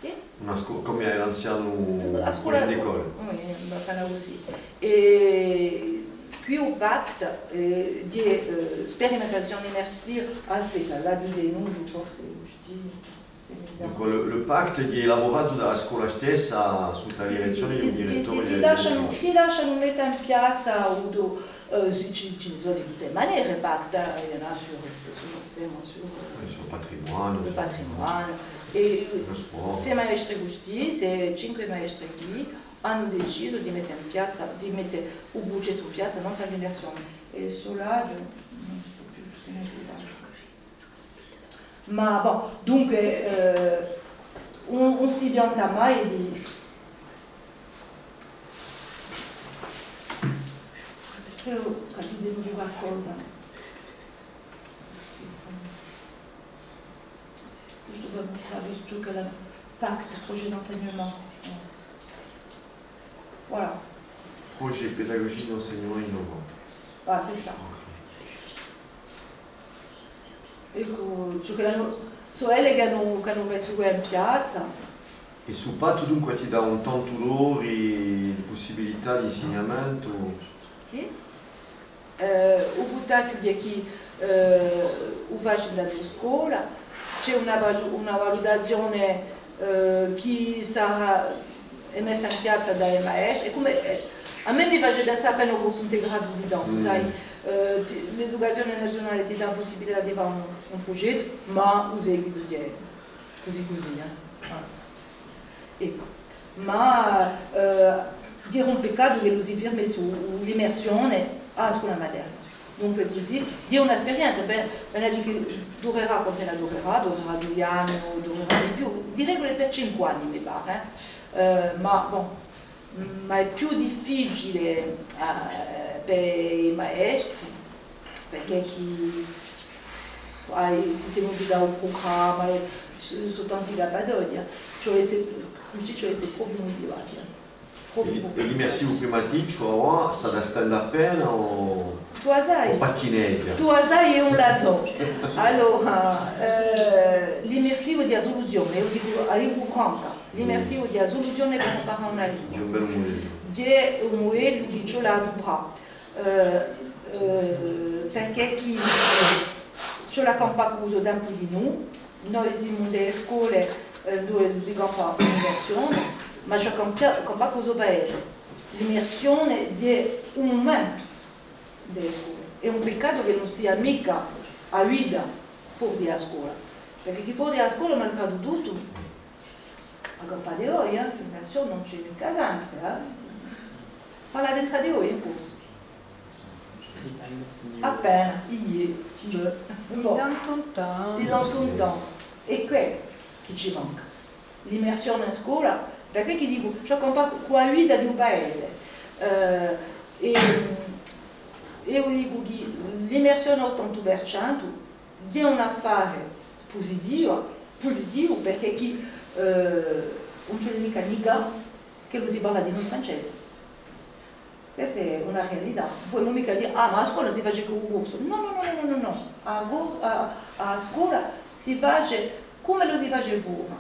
Sì. Una sco-, cum'è l'anzianu projet d'école. Oui, appena cusì. È quì u pact, eh, di, eh, sperimentazione immersiva, aspetta, l'aghju tenutu, forse, cusì, sì, mi dà. Dunque, le, le pact hè elaboratu da a scola stessa, sottu à a direzzione di un direttore. Ti, ti, ti lascianu, ti lascianu mette in piazza u to, eh, ci, ci ne sò di tutte e manere, pact, eh, il y en a sur, sur, sur, sur, eh, sul patrimonio, sul patrimonio. È, eh, sei maestri custì, sei cinque maestri quì, anu decisu di mette in piazza, di mette u prugettu in piazza, nant'à l'immersione. È sò là, ùn sò più, ùn sò più. Ma bon, dunque, eh, ùn, ùn si pianta mai di... Credu ch'aghju di dì qualcosa. Ghjustu per mustrà ciò ch'ellu hè u pact, projet d'enseignement. Voilà. Projet pédagogique d'enseignement innovant. Voilà, c'est ça. Eccu, ciò ch'ellu anu, sò elli ch'anu, ch'anu messu quì in piazza. È stu pattu dunque ti dà un tantu d'ori di pussibilità d'insignamentu? Sì. Eh, u buttacciu hè chì, eh, u faci ind'a scola, ci hè una valu-, una valutazione, eh, chì sarà messa in piazza da i maestri, è cum'è, eh, À mè mi face pensà appena u corsu integratu di tantu, sai, eh, ti, l'educazione naziunale ti dà a pussibilità di fà un, un prughjettu, ma u seguitu hè cusì cusì, eh. Ah. Eccu. Ma, eh, hè un peccatu ch'ellu si fermi sù l'immersione à a scola materna. Dunque cusì, hè una sperienza, bè, vene à dì chì durerà quant'ella durerà, durerà dui anni o durerà di più, di regula per cinque anni mi pare, eh. Eh, ma, bon, ma hè più difficiule, eh, per i maestri, perchè chì, ah, si tene à u prugramma, eh, sò, sò tanti cappadogli, eh. Ci vole à esse, cusì ci vole à esse propiu mutivati, eh. Propiu mutivati. È l'immersivu primaticciu, avà, s'hà da stende appena o, o pattineghja? Tù a sai, tù a sai, eiu ùn la sò. Allora, eh, l'immersivu hè a suluzione, eiu dicu, a dicu franca. L'immersivu hè a suluzione per amparà una lingua. Hè un bellu mudellu. Hè un mudellu chì ci vole à aduprà, eh, eh, perchè chì ci vole à campà cù u so tempu dinù. Noi simu in e scole, eh, induve si campa l'immersione, ma ci vole à campà, campà cù u so paese. L'immersione hè un mumentu in e scole. Hè un peccatu chì ùn sia micca a vita fora di a scola. Perchè chì fora di a scola, malgradu tuttu, a colpa hè di voi, eh? L'immersione ùn ci hè micca sempre, eh? Parlate trà di voi, in corsu. Appena, iè, bè. Di tantu in tantu. Di tantu in tantu. Hè què chì ci manca. L'immersione in scola, perchè chì dicu, ci vole à campà cù a vita di u paese. Eh, è, eiu dicu chì l'immersione à ottantu per centu hè un affare pusitivu, pusitivu, perchè chì, eh, ùn ci vole micca à nigà ch'ellu si parla dinù in francese. Questa hè una realità. Ùn pudemu micca dì, ah, ma à a scola si face cù u corsu. Nò, nò, nò. À a co-, à, à a scola si face cum'ellu si face fora.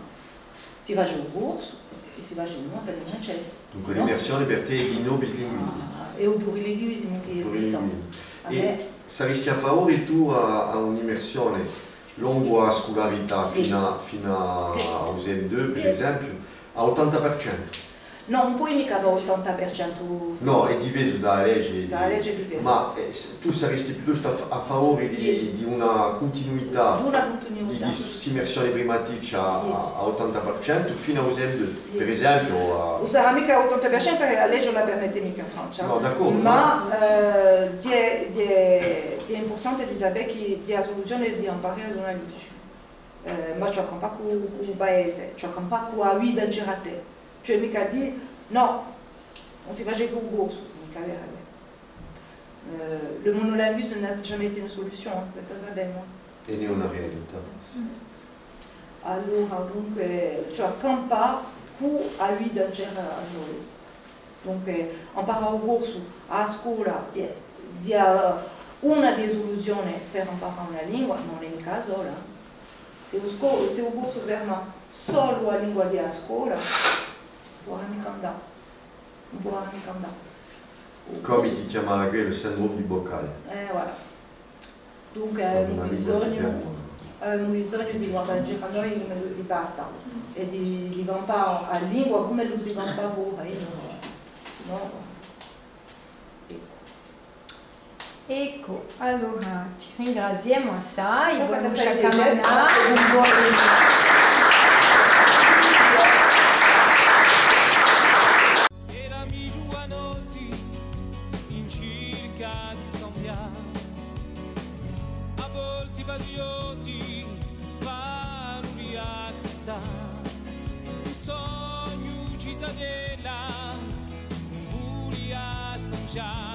Si face u corsu è si face dinù u francese. Dunque, sinnò l'immersione per tè hè dinò u bislinguisimu. Ah, hè u plurilinguisimu chì hè impurtante. Plurilinguisimu. È saresti à favore tù à, à un'immersione longu a scularità, finu à, finu à u C M dui, per esempiu, à ottanta per centu? Nò, ùn poi micca fà ottanta per centu. Nò, hè difesu da a lege. Da a lege hè difesu. Ma, eh, s-, tù saresti piuttostu à f-, à favore di, di una cuntinuità, d'una cuntinuità, di, di st'immersione primaticcia à, à ottanta per centu finu à u C M dui, per esempiu, à... Ùn sarà micca ottanta per centu perchè a lege ùn la permette micca in Francia. Nò, d'accordu, ma, eh, hè, hè, hè impurtante di sapè chì hè a suluzione di amparà una lingua. Eh, ma ci vole à campà cù, cù u paese, ci vole à campà cù a vita in giru à tè. Cioè, micca dì, nò, ùn si face cù u corsu, micca vera, eh. Euh, le monolinguisme n'a jamais été une solution, hein, questa a sapemu. È ùn hè una realità. Allora, dunque, ci vole à campà cù a vita in giru à noi. Dunque, amparà u corsu à a scola hè, hè una di e suluzione per amparà una lingua, ma ùn hè micca a sola. S'è u sco-, s'è u corsu ferma solu a lingua di a scola, ùn pudarà micca andà. Ùn pudarà micca andà. Cum'ellu si chjamava quellu, sindrome di Boccalia. Eh, voilà. Dunque, avemu bisognu, avemu bisognu di guardà in giru à noi cum'ellu si passa è di, di campà a lingua cum'ellu si campa fora, eh, nò? Sinnò, eccu. Eccu, allora ti ringraziemu assai, vo facciu assai piacè, un buon... Era mi ghjuvanotti in circa di scambià, à volti patriotti, paroli à cristà, un sognu citadella, un vulia stancià.